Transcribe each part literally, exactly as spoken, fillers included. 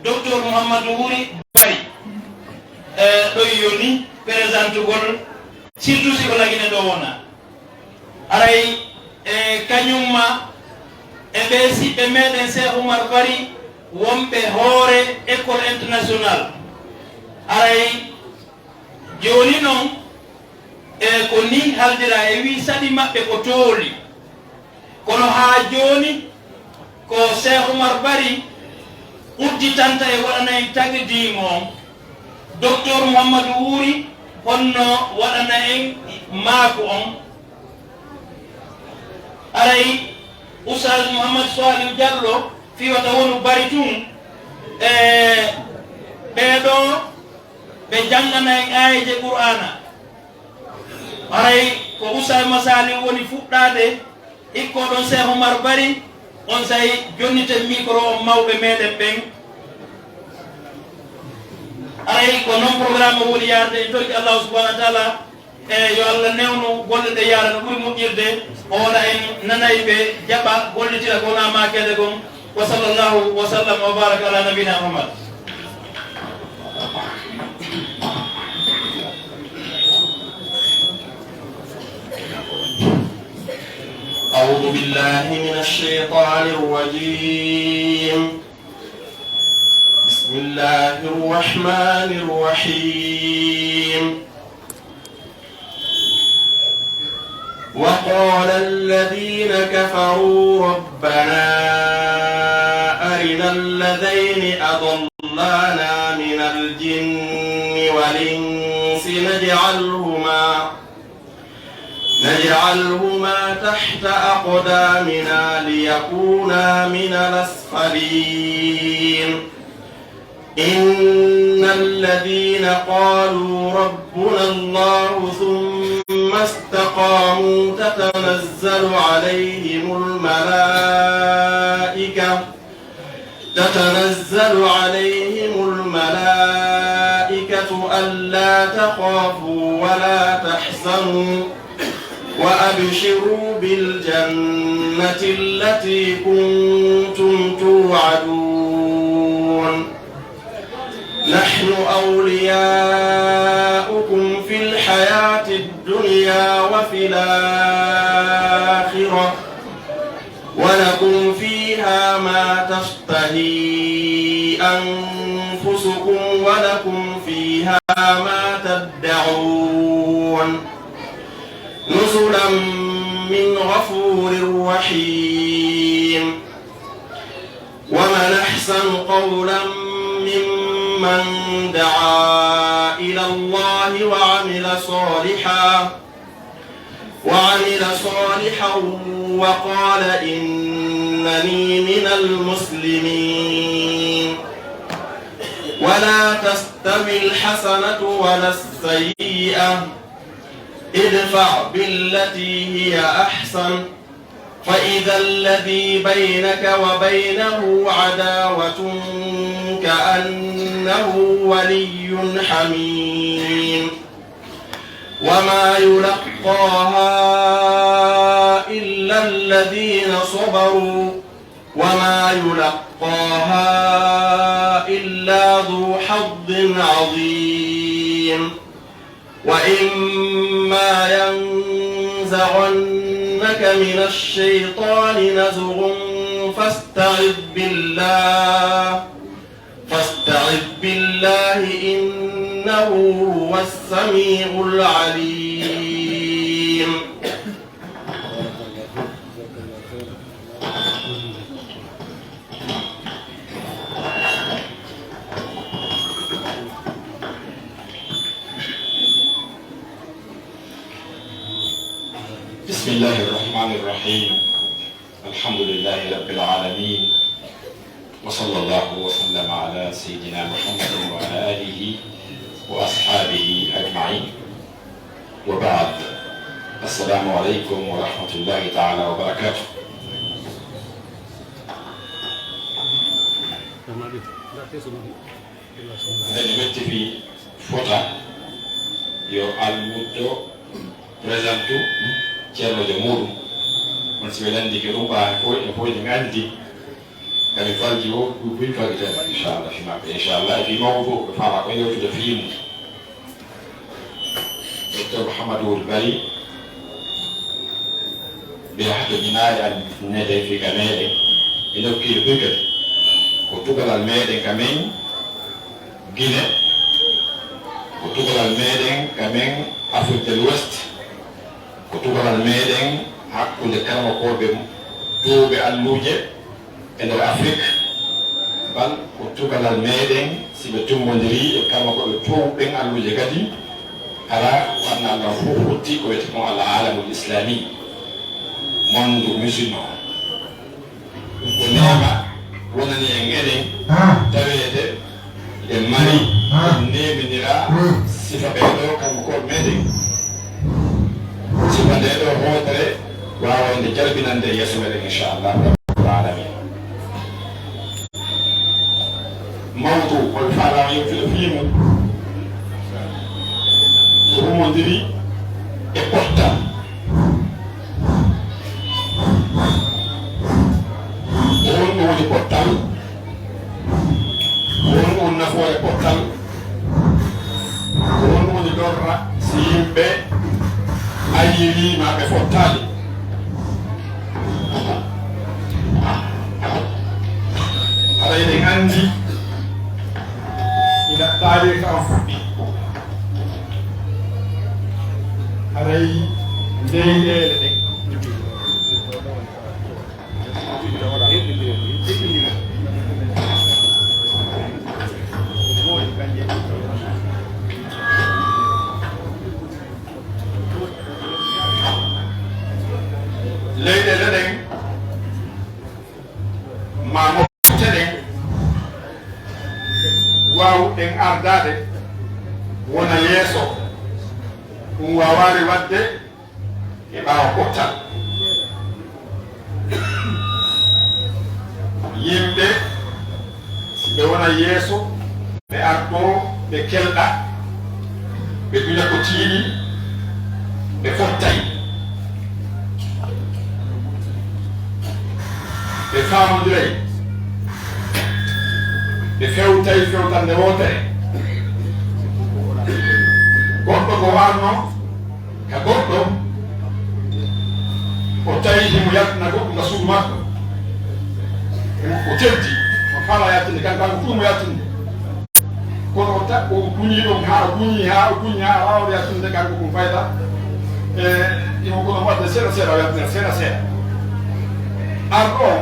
Docteur Mouhamadou Wuri Bari, e ɗo yoni présentugol, surtout si ko Lagine ɗo wona. Aray, e kañum ma e ɓee siɓɓe meɗen Cheikh Oumar Bari, wonɓe hoore École Internationale. Aray, jooni non, e ko ni haldira, e wi saɗi maɓɓe ko tooli. Kono haa jooni, ko Cheikh Oumar Bari udditanta e waɗana en tagdiimu on. Docteur Mouhamadou Wuri honno waɗana en maaku on. Aray, Oustaz Mouhamadou Soiliou Diallo fii wata wonu Bari tun, e ɓee ɗoo ɓe janngana en aayeeje Qur'aana. Aray, ko Oustaz Masali woni fuɗɗaade, ikko ɗon Cheikh Oumar Bari, on say jonniten micro on mawɓe meɗen ɓen. Aray, ko non programme o woni yaade, en torki Allahu subhanahu wa taala, e yo Allah newnu golle ɗe yaara no ɓuri moƴƴirde, o waɗa en nanayɓe, jaɓa, gollitira ko wona maakeede kon. وصلى الله وسلم وبارك على نبينا محمد. أعوذ بالله من الشيطان الرجيم. بسم الله الرحمن الرحيم. وقال الذين كفروا ربنا أرنا الذين أضلانا من الجن والإنس نجعلهما، نجعلهما تحت أقدامنا ليكونا من الأسفلين. إن الذين قالوا ربنا الله ثم استقاموا تتنزل عليهم الملائكة، تتنزل عليهم الملائكة ألا تخافوا ولا تحزنوا وأبشروا بالجنة التي كنتم توعدون. نحن أولياؤكم في الحياة الدنيا وفي الآخرة، ولكم فيها ما تشتهي أنفسكم ولكم فيها ما تدعون. نزلا من غفور رحيم. ومن أحسن قولا ممن دعا إلى الله وعمل صالحا، وعمل صالحا وقال إنني من المسلمين. ولا تستوي الحسنة ولا السيئة، ادفع بالتي هي أحسن، فإذا الذي بينك وبينه عداوة كأنه ولي حميم. وما يلقاها إلا الذين صبروا وما يلقاها إلا ذو حظ عظيم. وإما ينزغنك من الشيطان نزغ فاستعذ بالله، فاستعذ بالله إنه هو السميع العليم. بسم الله الرحمن الرحيم. الحمد لله رب العالمين. وصلى الله وسلم على سيدنا محمد وعلى آله وأصحابه أجمعين. وبعد. السلام عليكم ورحمة الله تعالى وبركاته. Mbeɗa metti fii fota yo almuddo présentu ceernojo muuɗum. Kono si ɓe lanndike ɗum, ɓaawo fof, ɓe fof ɓe nganndi. Kadi falji o, ɗum buy fagitee ma, inchallah, fi maɓɓe, inchallah, e fi mawɗo fof, ɓe faama ko yewtude fii mum. Docteur Mouhamadou Wul Bari, mbiya hade minaare an nede fii ka meeɗen, e nokkiire buy kadi. Ko tugalal meeɗen ka men, Gine, ko tugalal meeɗen ka men Afrique de l'Ouest, ko tugalal meeɗen hakkunde karamokooɓe tuuɓe alluuje e nder Afrique, bal ko tugalal meeɗen si ɓe tummbondirii e karamokooɓe tuuɓe ɓen alluuje kadi, hara ko aduna Allah fof fotti ko wiyetee kon al alamul islami, monde musulman. Ɗum ko neema wonani en enen, taweede en mari, en neeminira sifa ɓee ɗoo karamokooɓe meeɗen. Sifa ndee ɗoo hootere waawa wonde jalbinannde e yeeso meeɗen, inchallah rabbul alamin. Mawɗo o faalaama yewtude fii mum, ko humondiri e pottal. Ko honɗum woni pottal? Ko honɗum woni nafoore pottal? Ko honɗum woni lorra si yimɓe ayiri maa ɓe fottaali? Haray eɗen anndi ina taarika on fuɗɗi. Haray leyɗeele ɗen. Leyɗeele ɗen ma mofte ɗen waaw ɗen ardaade wona yeeso. Ɗum waawaani waɗde e ɓaawo pottal. Yimɓe, si ɓe wona yeeso, ɓe artoo, ɓe kelɗa, ɓe duña ko tiiɗi, ɓe fottay, ɓe faamondiray, ɓe fewtay fewtannde wootere. Goɗɗo ko arnoo ka goɗɗo, o tawi himo yaltina goɗɗo ka suudu makko. O teddi, o faalaa yaltinde, kanko, kanko tun mo yaltinde. Kono o ta-, o duñii ɗum haa o duñii, haa o duñii, haa o waawaa yaltinde kanko ko fayda. E, imo kono waɗde seeɗa seeɗa, o yaltina seeɗa seeɗa. Arɗo on,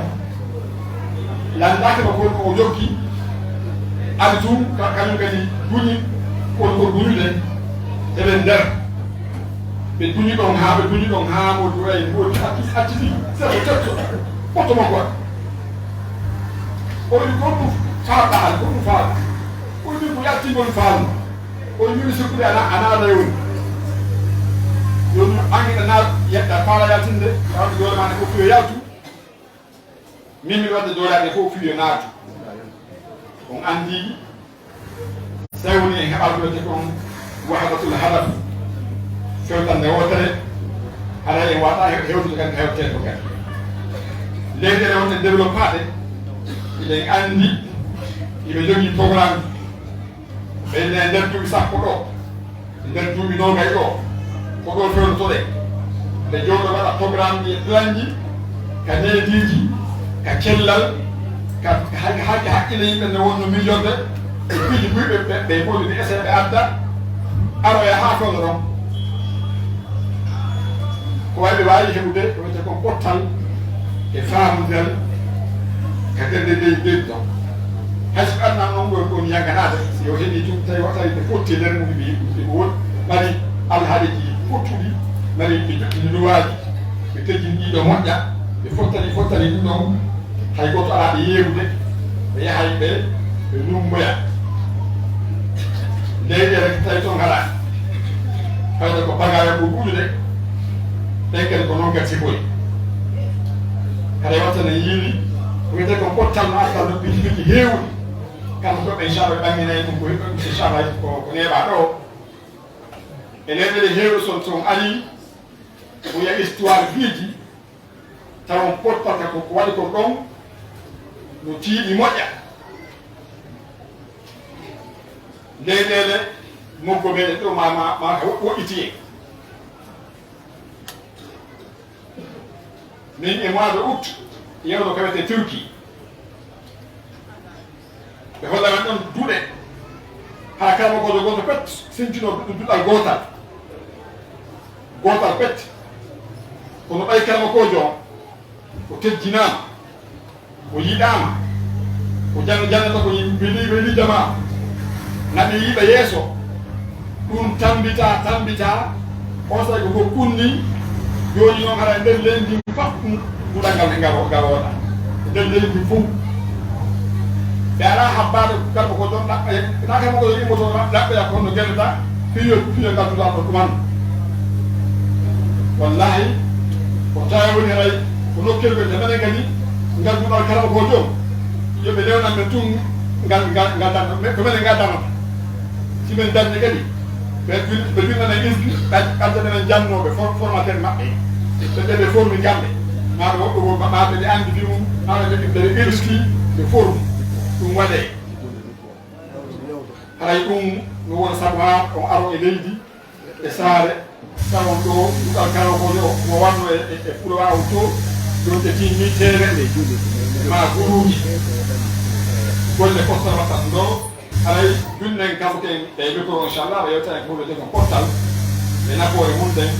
lanndaaki mo ko o jokki, ari tun, ka-, kañum kadi duñi, ko, ko duñude, eɓe nder. Ɓe duñi ɗon haa, ɓe duñi ɗon haa mo duray, mo acci-, acciti, sebo tetto, poto mo goɗɗo. O wi'i, "Ko ɗum faalɗaa, ko ɗum faalɗaa?" O wi'i, "Ko yaltingol faalmi." O wi'i, "Min mi sikkude ana, ana lewni. Yo ɗum angi ɗa na-, yetta faala yaltinde, tawde doole maa ne fof yo yaltu." Min mbiɗa waɗde doolaaɓe fof fii yo naatu. On anndi, so tawi woni en heɓaani ko wiyetee kon wahdatul hadaf, fewtannde wootere, haray en waawataa he-, hewtude kadi ko hewtetee ko kadi. Leyɗeele wonɗe développaaɗe, eɗen anndi, eɓe njogii programme. Ɓe ne nder duuɓi sappo ɗoo, nder duuɓi noogay ɗoo, ko ɗoo fewnotoɗen. Ɓe jooɗo waɗa programmeji e planji, ka neediiji, ka cellal, ka, ka haq-, haqqille yimɓe ne wonno miijorde, e piiji buy ɓe, ɓe, ɓe mboɗi ɓe essayer ɓe adda, aroya haa fewndo ɗon. Ko wayi ɓe waawi heɓude ko wiyetee kon pottal e faamdal ka nder ndee leydi ɗon. Hay so aduna on ɗon ɗon yanganaade, si o heɓii tun tawi waɗata ɓe fotti e nder mum, ɓe yiɗi ɓe won, mari alhaaliiji fottuɗi, mari ɓe jokkini luwaaji, ɓe tejjini ɗii ɗoo moƴƴa, ɓe fottani, fottani ɗum ɗon. Hay gooto alaa ɓe yeeɓude, ɓe yahay ɓe, ɓe lummboya. Leyɗeele tawi toon ngalaa. Fayda ko bagaayo ko wujude, ɗen kadi ko noon kadi si boyi. Haray watta ne yiili, ko wiyetee ko pottal no artal no piiji piiji heewuɗi. Kamɓe ko ɓe inchallah ɓe ɓanginay ɗum ko, inchallah ko, ko neeɓaa ɗoo. E leyɗeele heewɗe son, son arii, ko wiya histoire piiji, Tawa pottal ka ko, ko waɗi kon ɗon, No tiiɗi moƴƴa. Leyɗeele mokko meɗen ɗo ma, ma, ma ka wo-, woɗɗiti en. Min e mois de août, yewno ko wiyetee Turquie. Ɓe holla men ɗon duɗe. Haa karamokoojo gooto pet, sincino duɗal gootal. Gootal pet. Kono ɓay karamokoojo on, o tejjinaama, o yiɗaama, o jan-, jannata ko yimɓe weli, weli jamaa, naɓe yiɓa yeeso. Ɗum tambita, tambita, on saa'i ko kunni, jooni noon hara e nder leydi ndi fof ɗum, duɗal ngal, ngal, ngal wooda. E nder leydi ndi fof. Ɓe alaa habbaade karamokoojo ɗaɓɓa, na karamokoojo immoto ɗaɓɓoya ko honno gellata, piyo, piyo ngal duɗal ɗo ɗuman. Wallahi, ko tawi woni haray, ko nokkeeru men, menen kadi, ngal duɗal karamokoojo, yo ɓe newnan men tun ngal, ngal, ngal darna, ko menen ngal darnata. Si men darni kadi, ɓe win-, ɓe winndana en inscrit, ɓe adda men jannooɓe, for-, formateur maɓɓe. Ɓe, ɓe, ɓe formi kamɓe. Maa ɓe woɗɗo, maa ɓe, ɓe anndi fii mum, maa ɓe, ɓe, ɓe inscrit, ɓe formi. Ɗum waɗee. Haray ɗum no wona sabu haa on aro e leydi, e saare, tawon ɗo duɗal karamokoojo o, mo wanno e, e, e Fuuta Waaw to, ɗon ɓe timmi teemeɗɗe, maa guruuji. Golle postal waɗata ɗo, haray junnen kamɓe ken e micro, inchallah, ɓe yewta e ko wiyetee ko pottal, e nafoore mum ɗen.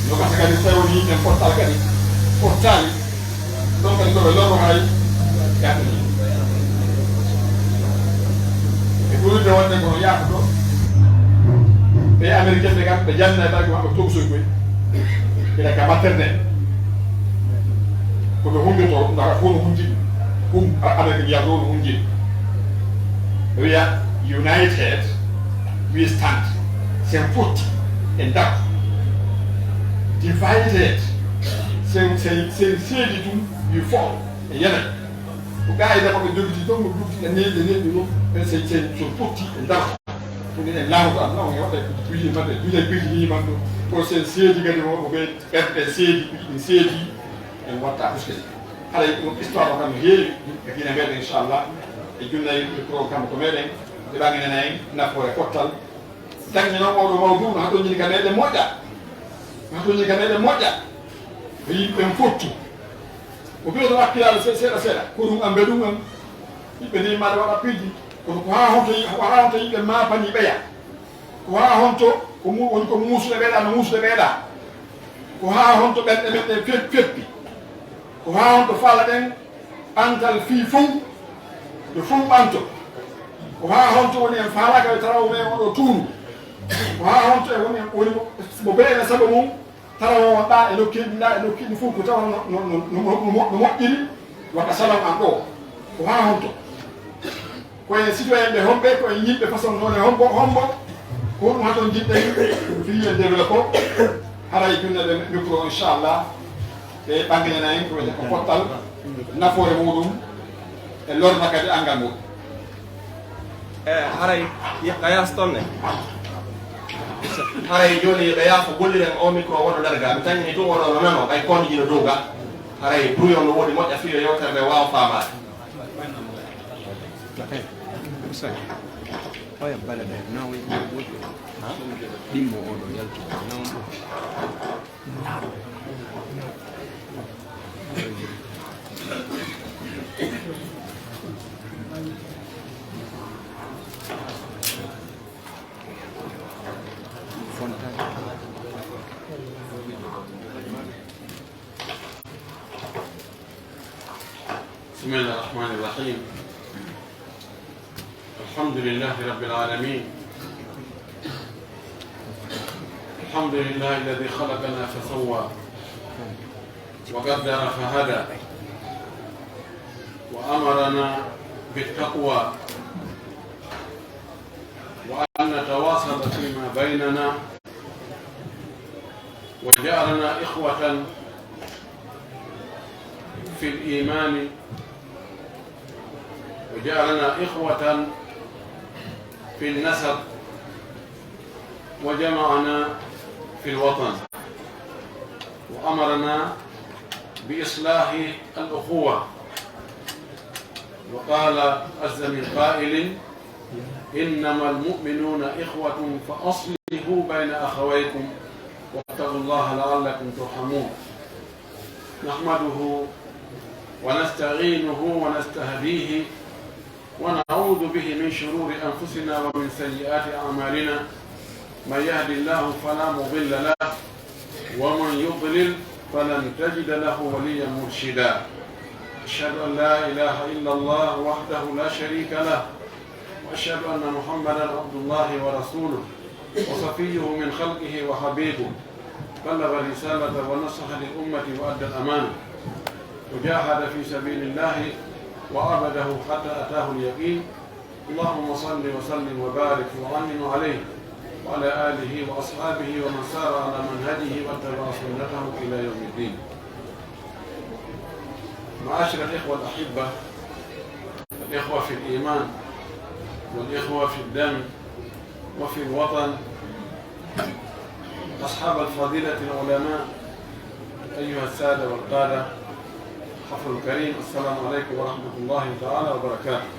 No gasa kadi, so tawi woni yimɓe pottal kadi, pottaali, ɗon kadi ko ɓe lorro haray, yaade ni. E ɓurdude wonde kono yaata ɗo, ɓe Américain ɓe kam, ɓe janna e ɓayko maɓɓe toksoy koy. Ila ka maternelle. Ko ɓe hunde to, ɗum aka fof no hunji ɗum. Ɗum a-, Amérique wiya ɗo no hunji ɗum. Ɓe wiya, "United we stand." Sen fotti en daro. Divided, sen, sen, sen seedi ɗum, we fall. E yanayi. Ko qaayida maɓɓe jogiti ɗon, no lutti e neeƴe, neeƴe ɗum, ɓen sen, sen, sen fotti en daro. Ko minen laamuɗo am, non, e waɗa ko duji maɓɓe, duji e piiji ni man ɗum. Kono sen seedi kadi mo, ko ɓe ɓerɗe seedi, piiji ɗin seedi, en watta huskede. Haray ɗum histoire o kam no heewi, e Gine meɗen, inchallah, e junnayirɗe programme ko meɗen, ɓe ɓanginana en nafoore pottal. Dañde noon oɗo mawdu no hatonjini ka meɗen moƴƴa. No hatonjini ka meɗen moƴƴa. Ko yimɓe ɓen fottu. O ɓeydo wakkilaaɓe se-, seeɗa seeɗa. Ko ɗum am, mbe ɗum am. Yimɓe ni maɗa waɗa piiji. Kono ko haa honto yi-, ko haa honto yimɓe maapani ɓeya? Ko haa honto ko mu-, woni ko muusude ɓeeɗa, no muusude ɓeeɗa? Ko haa honto ɓerɗe men ɗen fep-, feppi? Ko haa honto faala ɗen ɓantal fii fow, yo fow ɓanto? Ko haa honto woni en faalaaka yo taraw men oɗo tuuru? Ko haa honto e woni, woni mo, mo bee ene sago mum, taraw on ɗa e nokkeeji ɗi, ɗa e nokkeeji ɗi fow ko tawa no, no, no, no, no mo-, no moƴƴiri, wata salon an ɗo? Ko haa honto? Ko en citoyen ɓe homɓe, ko en yimɓe façon noone hombo, hombo, ko ɗum haton jiɗɗen fii en développé, haray junne ɓe micro, inchallah, ɓe ɓanginana en ko wiyetee ko pottal, nafoore muɗum, e lorna kadi anngal muɗum. E haray, ye-, ka yaasi toon ne. Haray jooni yo ɓe yaafo golliren o micro woɗo nder ga. Mi tañini tun oɗo no nano, ɓay konji no dow ga. Haray brouillon no woodi moƴƴa fii yo yewtere nde waawa faamaade. Oya bala ɗo, nawi woodi. Ɗimmo oɗo yaltu, nawa ɗo. بسم الله الرحمن الرحيم. الحمد لله رب العالمين. الحمد لله الذي خلقنا فسوى وقدر فهدى وأمرنا بالتقوى وأن نتواصل فيما بيننا وجعلنا إخوة في الإيمان وجعلنا إخوة في النسب وجمعنا في الوطن وأمرنا بإصلاح الأخوة وقال عز من قائل: إنما المؤمنون إخوة فأصلحوا بين أخويكم واتقوا الله لعلكم ترحمون. نحمده ونستعينه ونستهديه ونعوذ به من شرور أنفسنا ومن سيئات أعمالنا. من يهد الله فلا مضل له ومن يضلل فلن تجد له وليا مرشدا. أشهد أن لا إله إلا الله وحده لا شريك له، وأشهد أن محمدا عبد الله ورسوله، وصفيه من خلقه وحبيبه، بلغ الرسالة ونصح للأمة وأدى الأمانة، وجاهد في سبيل الله وعبده حتى أتاه اليقين. اللهم صل وسلم وبارك وأنعم عليه وعلى آله وأصحابه ومن سار على منهجه واتبع سنته إلى يوم الدين. معاشر الإخوة الأحبة، الإخوة في الإيمان والإخوة في الدم وفي الوطن، أصحاب الفضيلة العلماء، أيها السادة والقادة، حفل الكريم، السلام عليكم ورحمة الله تعالى وبركاته.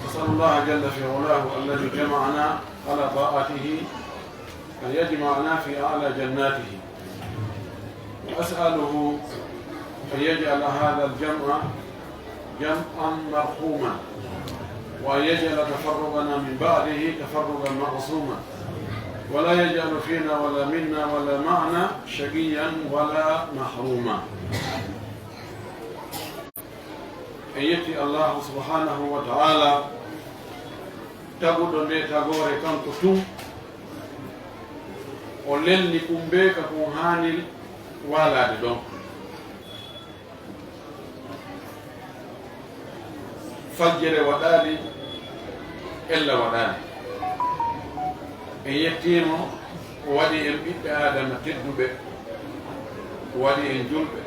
أسأل الله جل في علاه الذي جمعنا على طاعته أن يجمعنا في أعلى جناته، وأسأله أن يجعل هذا الجمع جمعا مرحوما، وأن يجعل تفرقنا من بعده تفرقا معصوما، ولا يجعل فينا ولا منا ولا معنا شقيا ولا محروما. En yetti Allahu subhanahu wa ta'ala, taguɗo nde tagoore kanko tun, o lelni kumbe ka kun haaniri waalaade ɗon. Fajjere waɗaali, ella waɗaali. En yettiimo, o waɗi en ɓiɓɓe Aadama tedduɓe, o waɗi en julɓe,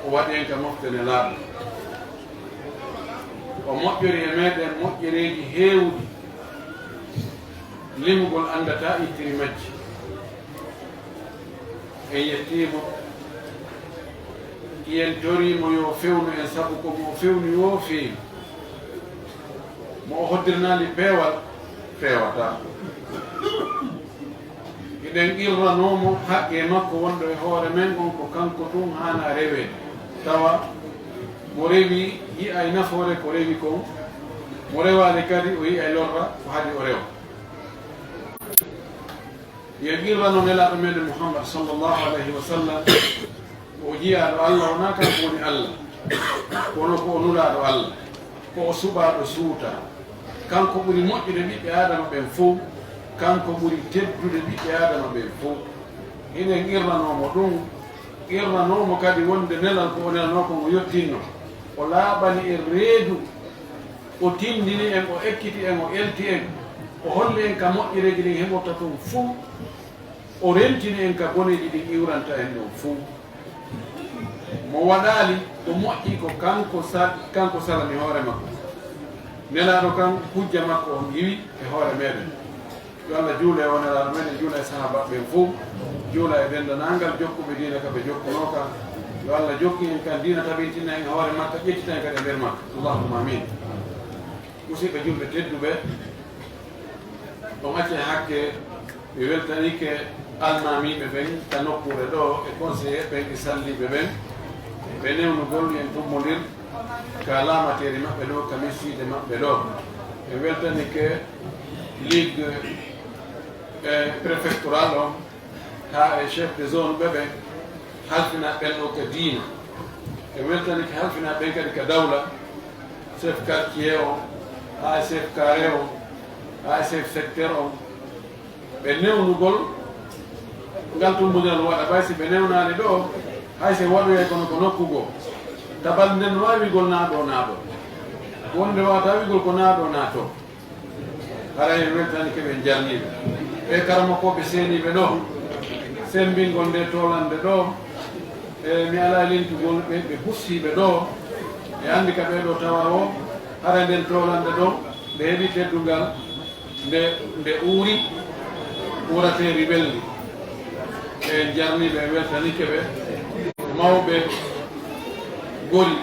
o waɗi en ka mofte nelaaɓe. O moƴƴori e meɗen moƴƴereeji heewuɗi, limugol anndataa ittiri majji. En yettiimo, en toriimo yo fewnu en, sabu ko mo o fewni woo feewi. Mo o hoddirnaali peewal, feewataa. Hiɗen qirranoo mo haqqee makko wonɗo e hoore men on, ko kanko tun haanaa reweede. Tawa mo rewii yi'ay nafoore ko rewi kon, mo rewaali kadi o yi'ay lorra ko haɗi o rewa. Yo qirrano Nelaaɗo meɗen Muhammad sallallahu alayhi wa sallam, ko o jiyaaɗo Allah, wonaa kanko woni Allah, kono ko o nulaaɗo Allah, ko o suɓaaɗo suutaa. Kanko ɓuri moƴƴude ɓiɓɓe Aadama ɓen fow, kanko ɓuri teddude ɓiɓɓe Aadama ɓen fow. Hiɗen qirranoo mo ɗum, qirranoo mo kadi wonde nelal ko o nelanoo kon o yottinno. O laaɓani en reedu, o tinndini en, o ekkiti en, o elti en, o holli en ka moƴƴereeji ɗin heɓorta ton fow, o rentini en ka boneeji ɗin iwranta en ɗon fow. Mo waɗaali ko moƴƴi ko kanko sa-, kanko salani hoore makko. Nelaaɗo kan hujja makko on iwi e hoore meɗen. Yo Allah juule e o Nelaaɗo meɗen, juula e sahaabaaɓe ɓen fow, juula e denndaangal jokkuɓe diina ka ɓe jokkunoo ka. Yo Allah jokku en kan diina, tabintina en e hoore makka, ƴettita en kadi e nder makka. Allahumma amin. Musidɓe julɓe tedduɓe, on acce hakke, mi weltanike almaamiiɓe ɓen ka nokkuure ɗoo e conseiller ɓen e salliiɓe ɓen, ɓe newnugol en tummbondir ka laamateeri maɓɓe ɗoo, ka misiide maɓɓe ɗoo. En weltanike ligue, eh, préfectoral on, haa e chef de zone ɓe ɓen, halfinaaɓe ɓen ɗoo ka diina. En weltanike halfinaaɓe ɓen kadi ka dawla, chef quartier on, haa e chef carré on, haa e chef secteur on. Ɓe newnugol ngal tummbondiral waɗa, bay si ɓe newnaali ɗoo, hay si waɗoyay kono ko nokku goo. Tabal nden waawigol naa ɗoo, naa ɗoo. Wonde waawataa wi'ugol ko naa ɗoo, naa too. Haray en weltanike ɓe, en jarnii ɓe. Ɓee karamokooɓe seeniiɓe ɗoo, semmbingol ndee toolannde ɗoo, e mi alaa e lintugol ɓe, ɓe bussiiɓe ɗoo, e anndi ka ɓee ɗoo tawa woo, haray nden toolannde ɗoo, nde heɓii teddungal, nde, nde uuri, uurateeri welndi. En jarnii ɓe, en weltanike ɓe. Mawɓe gori,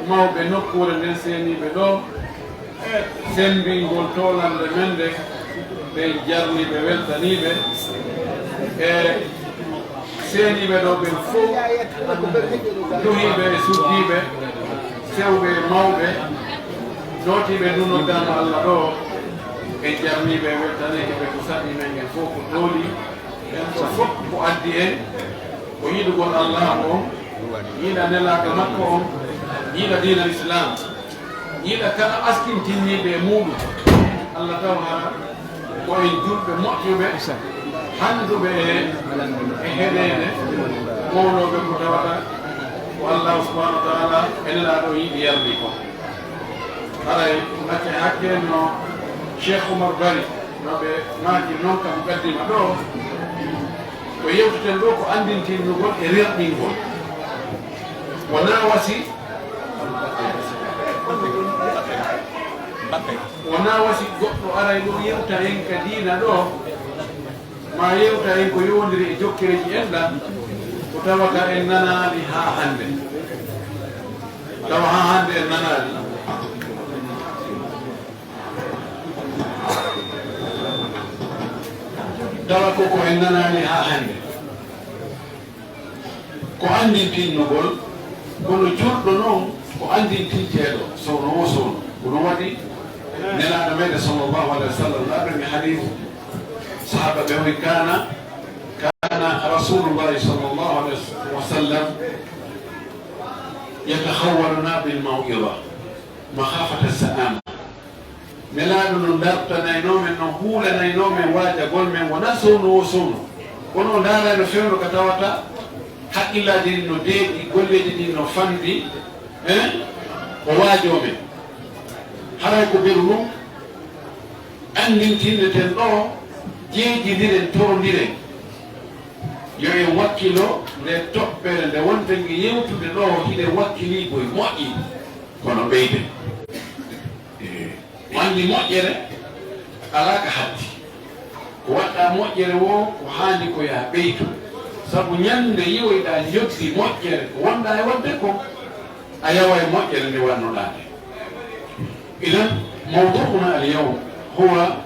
Mawɓe nokkuure nden seeniiɓe ɗo, semmbingol toolannde men nde, ɓe jarniiɓe, weltaniiɓe, e seeniiɓe ɗo ɓen fow, duhiiɓe e suddiiɓe, sewɓe e mawɓe, nootiiɓe ndu noddaama Allah ɗo, en jarniiɓe, en weltaniiɓe ɓe ko saɗi men en fow ko tooli, en ko fof ko addi en, ko yiɗugol Allah on, yiɗa nelaaɗo makko on, yiɗa diina Islam, yiɗa kala askintinniiɓe e muuɗum. Allah taw hara ko en julɓe moƴƴuɓe, handuɓe e, e heɗeede, mawlooɓe ko tawata ko Allah subhanahu wa ta'ala e nelaaɗo yiɗi yardi ko. Haray acce hakke no Cheikh Oumar Bari, no ɓe maaki non kam ɓeddima ɗo, ko yewteten ɗo ko anndintinnugol e rerɗingol. Wonaa wasi, wonaa wasi goɗɗo aray ɗo yewta en ka diina ɗo, ma yewta en ko yowondiri e jokkereji enɗan, ko tawata en nanaali haa hannde. Tawa haa hannde en nanaali. Tawa ko ko en nanaali haa hannde. Ko anndintinnugol, kono julɗo noon ko anndintinteeɗo, sowno o sowno. Ko ɗum waɗi Nelaaɗo meɗen sallallahu alayhi wa sallam, laaɓi mi hadis, sahaaba ɓe o wi, "Kana, kana Rasulullahi sallallahu alayhi wa sallam yatakhawwaluna bil maw'iza makhafata sa'ama." Nelaaɗo no dartanaynoo men, no huulanaynoo men waajagol men, wonaa sowno o sowno. Kono o ndaarayno fewndo ka tawata haqqillaaji ɗin no deeƴi, golleeji ɗin no fanɗi, eh, o waajoo men. Haray ko beru ɗum anndintineten ɗo, jeejindiren, torondiren. Yo en wakkilo nde toɓɓere nde wonten e yewtude ɗo, hiɗen wakkilii boy moƴƴi, kono ɓeyden. Eh. Ko anndi moƴƴere alaa ka hatti. Ko waɗɗaa moƴƴere woo, ko haandi ko yaa ɓeydu. Sabu ñannde yiwoyɗaa njoddi moƴƴere ko wonɗaa e waɗde kon, a yaway moƴƴere nde wannoɗaa nde. Idan, mawdu'una al-yawm huwa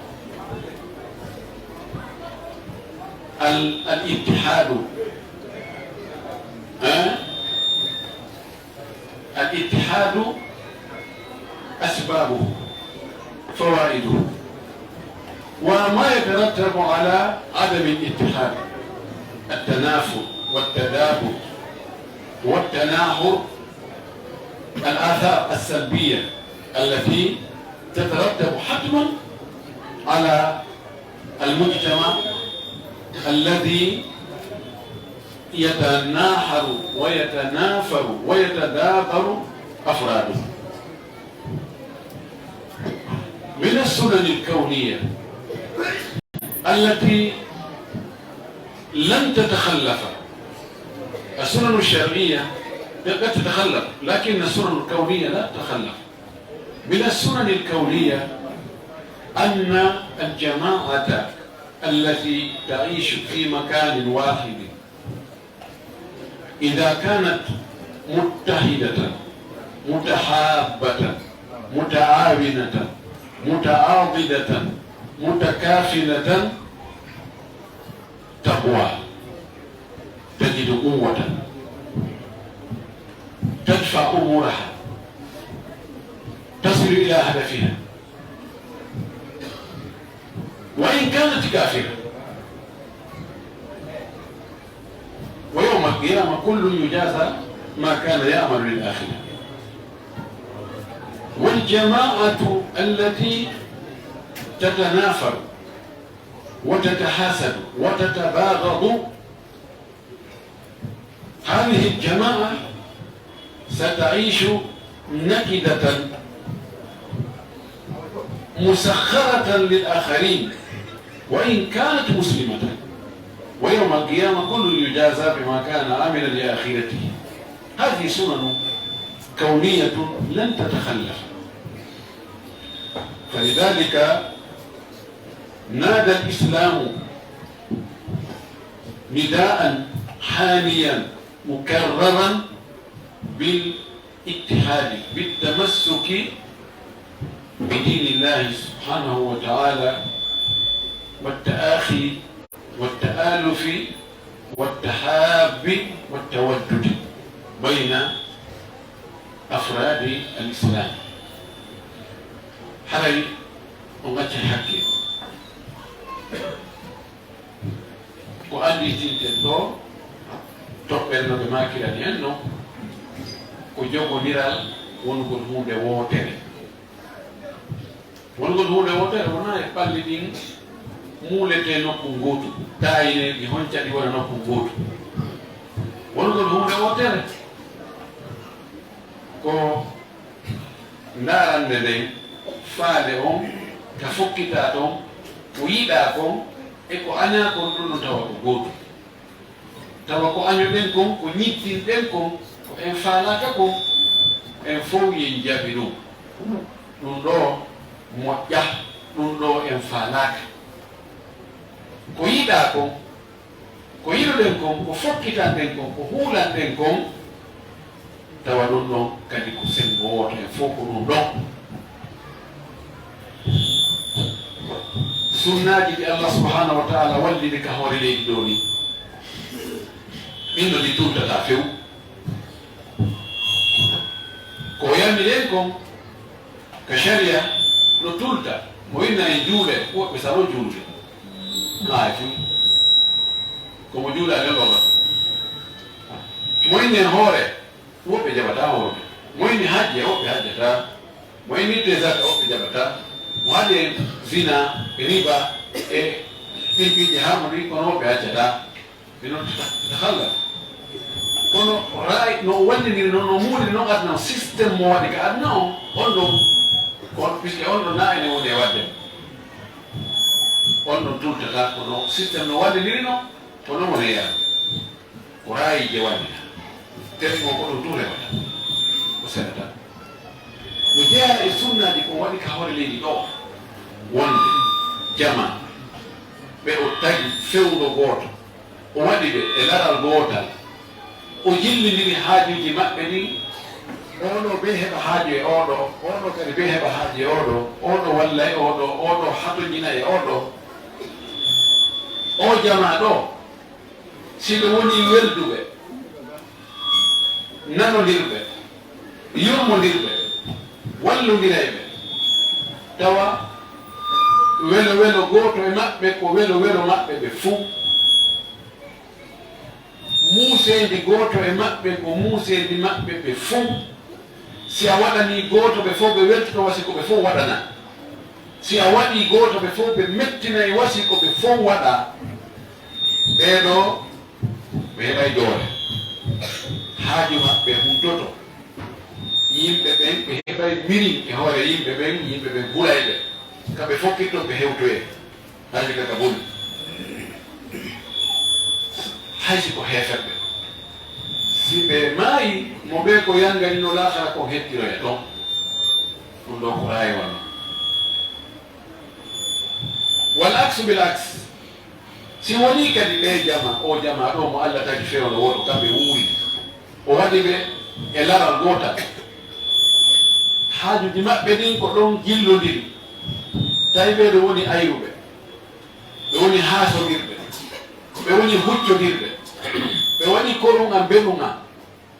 al-, al-ittihadu. Eh? الاتحاد أسبابه، فوائده، وما يترتب على عدم الاتحاد: التنافر والتدابر والتناحر، الآثار السلبية التي تترتب حتما على المجتمع الذي يتناحر ويتنافر ويتدابر أفراده. من السنن الكونية التي لن تتخلف. السنن الشرعية قد تتخلف، لكن السنن الكونية لا تتخلف. من السنن الكونية أن الجماعة التي تعيش في مكان واحد إذا كانت متحدة، متحابة، متعاونة، متعاضدة، متكافلة، تقوى، تجد قوة، تدفع أمورها، تصل إلى هدفها، وإن كانت كافرة. ويوم القيامة كل يجازى ما كان يعمل للآخرة. والجماعة التي تتنافر وتتحاسد وتتباغض، هذه الجماعة ستعيش نكدة مسخرة للآخرين وإن كانت مسلمة، ويوم القيامة كل يجازى بما كان عاملا لآخرته. هذه سنن كونية لن تتخلف. فلذلك نادى الإسلام نداء حانيا مكررا بال-، الاتحاد بالتمسك بدين الله سبحانه وتعالى والتآخي والتآلف والتحاب والتودد بين أفراد الإسلام. Haray on accay hakke. Ko annditinten ɗoo, toɓɓere no ɓe maakirani en non, ko jogondiral wonugol huunde wootere. Wonugol huunde wootere wonaa e ɓalli ɗin muuletee nokku ngootu, taayinee ɗi honca ɗi wona nokku ngootu. Wonugol huunde wootere ko ndaarannde nden, faale on, ka fokkitaa ton, ko yiɗaa kon, e ko añaa kon, ɗun ɗon tawa ko gootu. Tawa ko añuɗen kon, ko ñittinɗen kon, ko en faalaaka kon, en fow yen jaɓi ɗun. Ɗun ɗoo moƴƴaa, ɗun ɗoo en faalaaka. Ko yiɗaa kon, ko yiɗuɗen kon, ko fokkitanɗen kon, ko huulanɗen kon, tawa ɗun ɗon kadi ko senngo wooto, en fow ko ɗun ɗon. Sunnaaji ɗi Allah subhanahu wa ta'ala wallini ka hoore leydi ɗoo ni, ɗin no ɗi tultata few. Ko o yamiri en kon ka sharia no tulta, mo inna en juule, woɓɓe salo juulde. Haa e fuu. Ko mo juulaali on ɗon wata. Mo inni en hoore, woɓɓe jaɓataa hoore. Mo inni hajje, woɓɓe hajjataa. Mo inni ittee zaka, woɓɓe jaɓataa. Mo haɗi en zina, riba, e ɗin piiji haramu ɗin, kono woɓɓe hajjataa. Ɓe non tata-, takhallaf. Kono raay no o wallindiri non, no muuri non aduna on, système mo waɗi ka aduna on, on ɗon, ko, puisque on ɗon na ene woni e waɗde. On ɗon tultata, kono système no wallindiri non, ko non woni e yaade. Ko raayije wallita. Tefngo ko ɗum tun rewata. Ko senata. No jeyaa e sunnaaji ko waɗi ka hoore leydi ɗoo. Wonde jamaa ɓe o tagi fewndo gooto. O waɗi ɓe e laral gootal. O jillindiri haajuuji maɓɓe ɗin. Oo ɗoo bee heɓa haaju e oo ɗoo. Oo ɗoo kadi bee heɓa haaju e oo ɗoo. Oo ɗoo walla e oo ɗoo. Oo ɗoo hatonjina e oo ɗoo. Oo jamaa ɗoo, si ɓe wonii welduɓe, nanondirɓe, yurmondirɓe, wallondirayɓe, tawa welo welo gooto e maɓɓe ko welo welo maɓɓe ɓe fuu. Muuseendi gooto e maɓɓe ko muuseendi maɓɓe ɓe fuu. Si a waɗanii gooto, ɓe fow ɓe weltoto, wa si ko ɓe fow waɗanaa. Si a waɗii gooto, ɓe fow ɓe mettinay, wa si ko ɓe fow waɗaa. Ɓee ɗoo, ɓe heɓay doole. Haaju maɓɓe huntoto. Yimɓe ɓen, ɓe heɓay mirin e hoore yimɓe ɓen, yimɓe ɓen hulay ɓe. Ka ɓe fokkitto, ɓe hewtoyee. Hay si ka ka boni. Hay si ko heeferɓe. Si ɓe maayi, mo ɓe ko yanganino laakara kon hettiroya ton. Ɗum ɗo ko raay wano. Wal aksu bil aks. Si wonii kadi ɓe jama, o jama ɗo mo Allah tagi fewndo woto, kamɓe wuuri. O waɗi ɓe e laral gootal. Haajuuji maɓɓe ɗin ko ɗon jillondiri. Tawi ɓeeɗo woni ayruɓe. Ɓe woni haasondirɓe. Ɓe woni huccodirɓe. Ɓe waɗi korun am, belun am.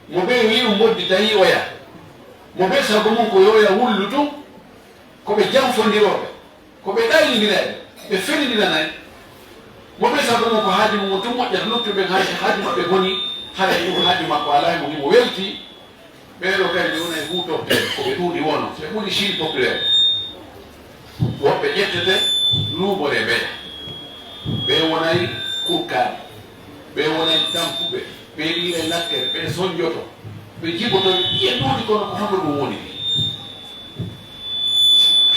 Mo ɓe wi'u mboddi tawi oya. Mo ɓe sago mum ko yoya wullu tun. Ko ɓe janfondirooɓe. Ko ɓe ɗaynindira e ɓe fenindiranay. Mo ɓe sago mum ko haaju mum tun moƴƴata, luttuɓe ɓen hay si haaju maɓɓe boni, haray ɗum haaju makko alaa e mo himo welti. Ɓee ɗoo kadi ɓe wonay huutorteeɓe, ko ɓe ɗuuɗi wono, ɓe ɓuri Chine populaire. Woɓɓe ƴettete luuɓore ɓe. Ɓe wonay kurkaaɓe, ɓe wonay tampuɓe, ɓe ɗiiray lakkere, ɓe sonjoto, ɓe jiɓoto, ɓe ƴiya ɗuuɗi kono ko hono ɗum woni ni.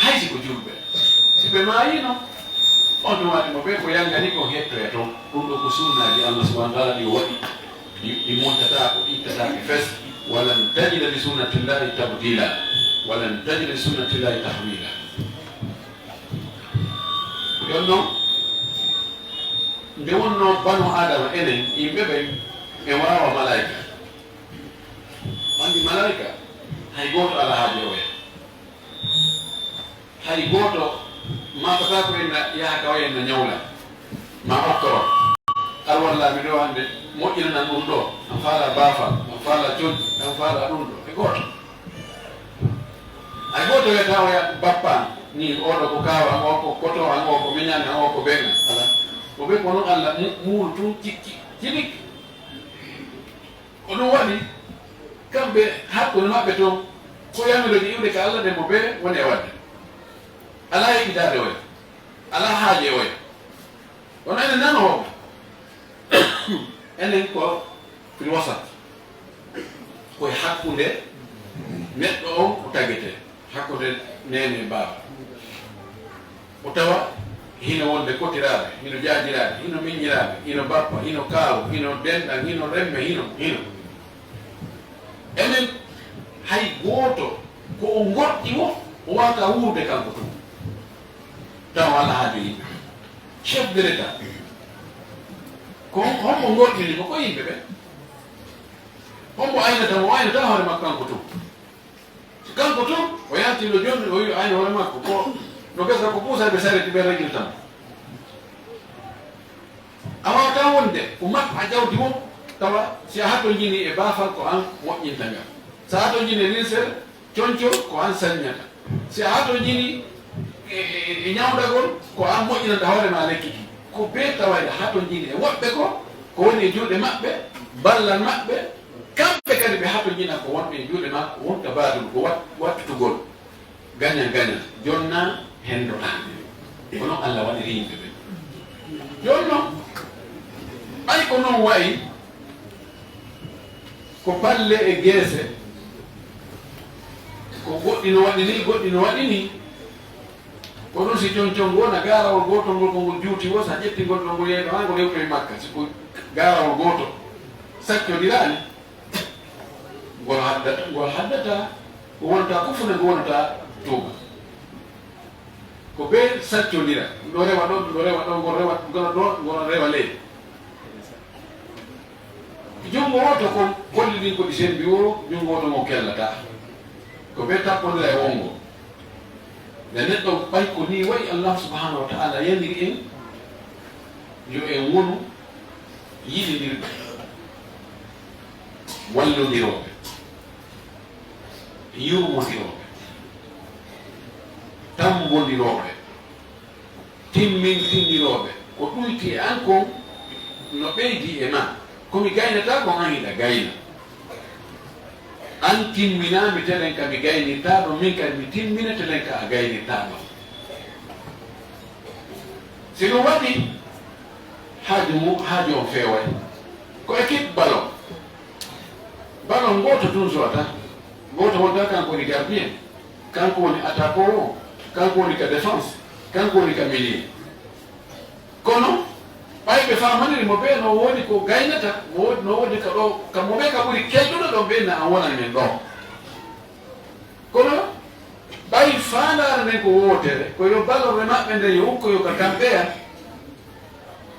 Hay si ko julɓe, si ɓe maayiino, on tuma ɗi mo ɓe ko yangani kon hettoya ton. Ɗum ɗo ko sunnaaji Allah subhanahu wa taala ɗi o waɗi, ɗi, ɗi montataa ko, ɗi ittataake fes. Walan tajida li sunnatillahi tabdila, walan tajida li sunnatillahi tahwila. Ɗon non, nde wonnoo banu Aadama enen, yimɓe ɓen, en waawa malaayika. Anndi malaayika, Hay gooto alaa haaje oya. Hay gooto maatataa ko en na yaha ka oya en na ñawla. Ma okkoro. Ar walla mi ɗo hannde moƴƴinanan ɗum ɗo. An faala baafal, an faala coddi, an faala ɗum ɗo. Hay gooto. Hay gooto wiyata oya bappa an. Ni oɗo ko kaawa an, o ko koto an, o ko miñan an, o ko beŋ an. Alaa. Ko ɓe ko noon Allah mu-, muuru tun cikki. Cilik. Ko ɗum waɗi, kamɓe hakkunde maɓɓe toon, ko yamiroje iwde ka Allah ɗen mo ɓe woni e waɗde. Alaa yeɓitaade oya, alaa haaje oya. Kono enen nanooɓe, enen ko fil wasat, ko e hakkunde neɗɗo on ko tagetee. Hakkunde neene e baaba. O tawa hino wonde kotiraaɓe, hino jaajiraaɓe, hino miñiraaɓe, hino bappa, hino kaawu, hino denɗan, hino remme, hino, hino. Enen hay gooto ko o ngoɗɗi mo, o waawata wuurde kanko tun. Tawa alaa haaju yimɓe. Chef de l'État. Ko hombo ngoɗɗini mo? Ko yimɓe ɓe. Hombo aynata mo? O aynata hoore makko kanko tun. Si kanko tun, o yalti no jonni, o wi'i, ayni hoore makko, ko no gasa ko puusa ɓe sareti ɓe ragirta mo. A waawata wonde, ko mat a jawdi mo, tawa si a hatonjini e baafal ko an moƴƴinta ngal. Si a hatonjini e linsel, concol, ko an saññata. Si a hatonjini e, e, e ñawdagol, ko an moƴƴinanta hoore ma lekki ki. Ko bee tawa ina hatonjini e woɓɓe ko, ko woni e juuɗe maɓɓe, ballal maɓɓe, kamɓe kadi ɓe hatonjina ko wonɓe e juuɗe ma, ko wonta baadum, ko wat-, wattutugol. Gaña, gaña, jonna, henndoɗaa. Ko noon Allah waɗiri yimɓe ɓe. Jooni noon, ɓay ko noon wayi, ko palle e geese, ko goɗɗi no waɗi ni, goɗɗi no waɗi ni. Ko ɗum si concol ngol na gaarawol gootol ngol, ko ngol juuti wo, so a ƴetti ngol ɗo ngol yeeyno haa ngol hewtoyi Makka, si ko gaarawol gootol saccondiraani. Ngol haddata, ngol haddata, ko wonta ko fune, ko wonta tuuba. Ko ɓe saccondira, ɗo rewa ɗo, ɗo rewa ɗo, ngol rewa, ngol ɗo, ngol rewa ley. Junngo wooto kon kollidin ko ɗi sembi wo, junngo wooto ngo kellata. Ko ɓe tappondira e wongo. Nde neɗɗo ɓay ko ni wayi, Allah subhanahu wa ta'ala yaniri en yo en wonu yiɗindirɓe, wallondirooɓe, yurmondirooɓe, tambondirooɓe, timmintindirooɓe. Ko ɗuyti e an kon no ɓeydi e ma. Ko mi gaynata kon an hiɗa gayna. An timminaa mi telen ka mi gaynirtaa ɗon, min kadi mi timmina telen ka a gaynirtaa ɗon. Si ɗum waɗi, haaju mu, haaju on feeway. Ko équipe ballon. Ballon gooto tun suwata. Gooto wonta kanko woni gardien, kanko woni attaquant o, kanko woni ka défense, kanko woni ka milieu. Kono, ɓay ɓe faamaniri mo ɓe no woodi ko gaynata, mo woodi, no woodi ka ɗo, ka mo ɓe ka ɓuri kelɗuɗo ɗon ɓe na an wonan men ɗo. Kono, ɓay faandaare nden ko wootere, ko yo ballon e maɓɓe nden yo ukko yo ka kamɓe ya.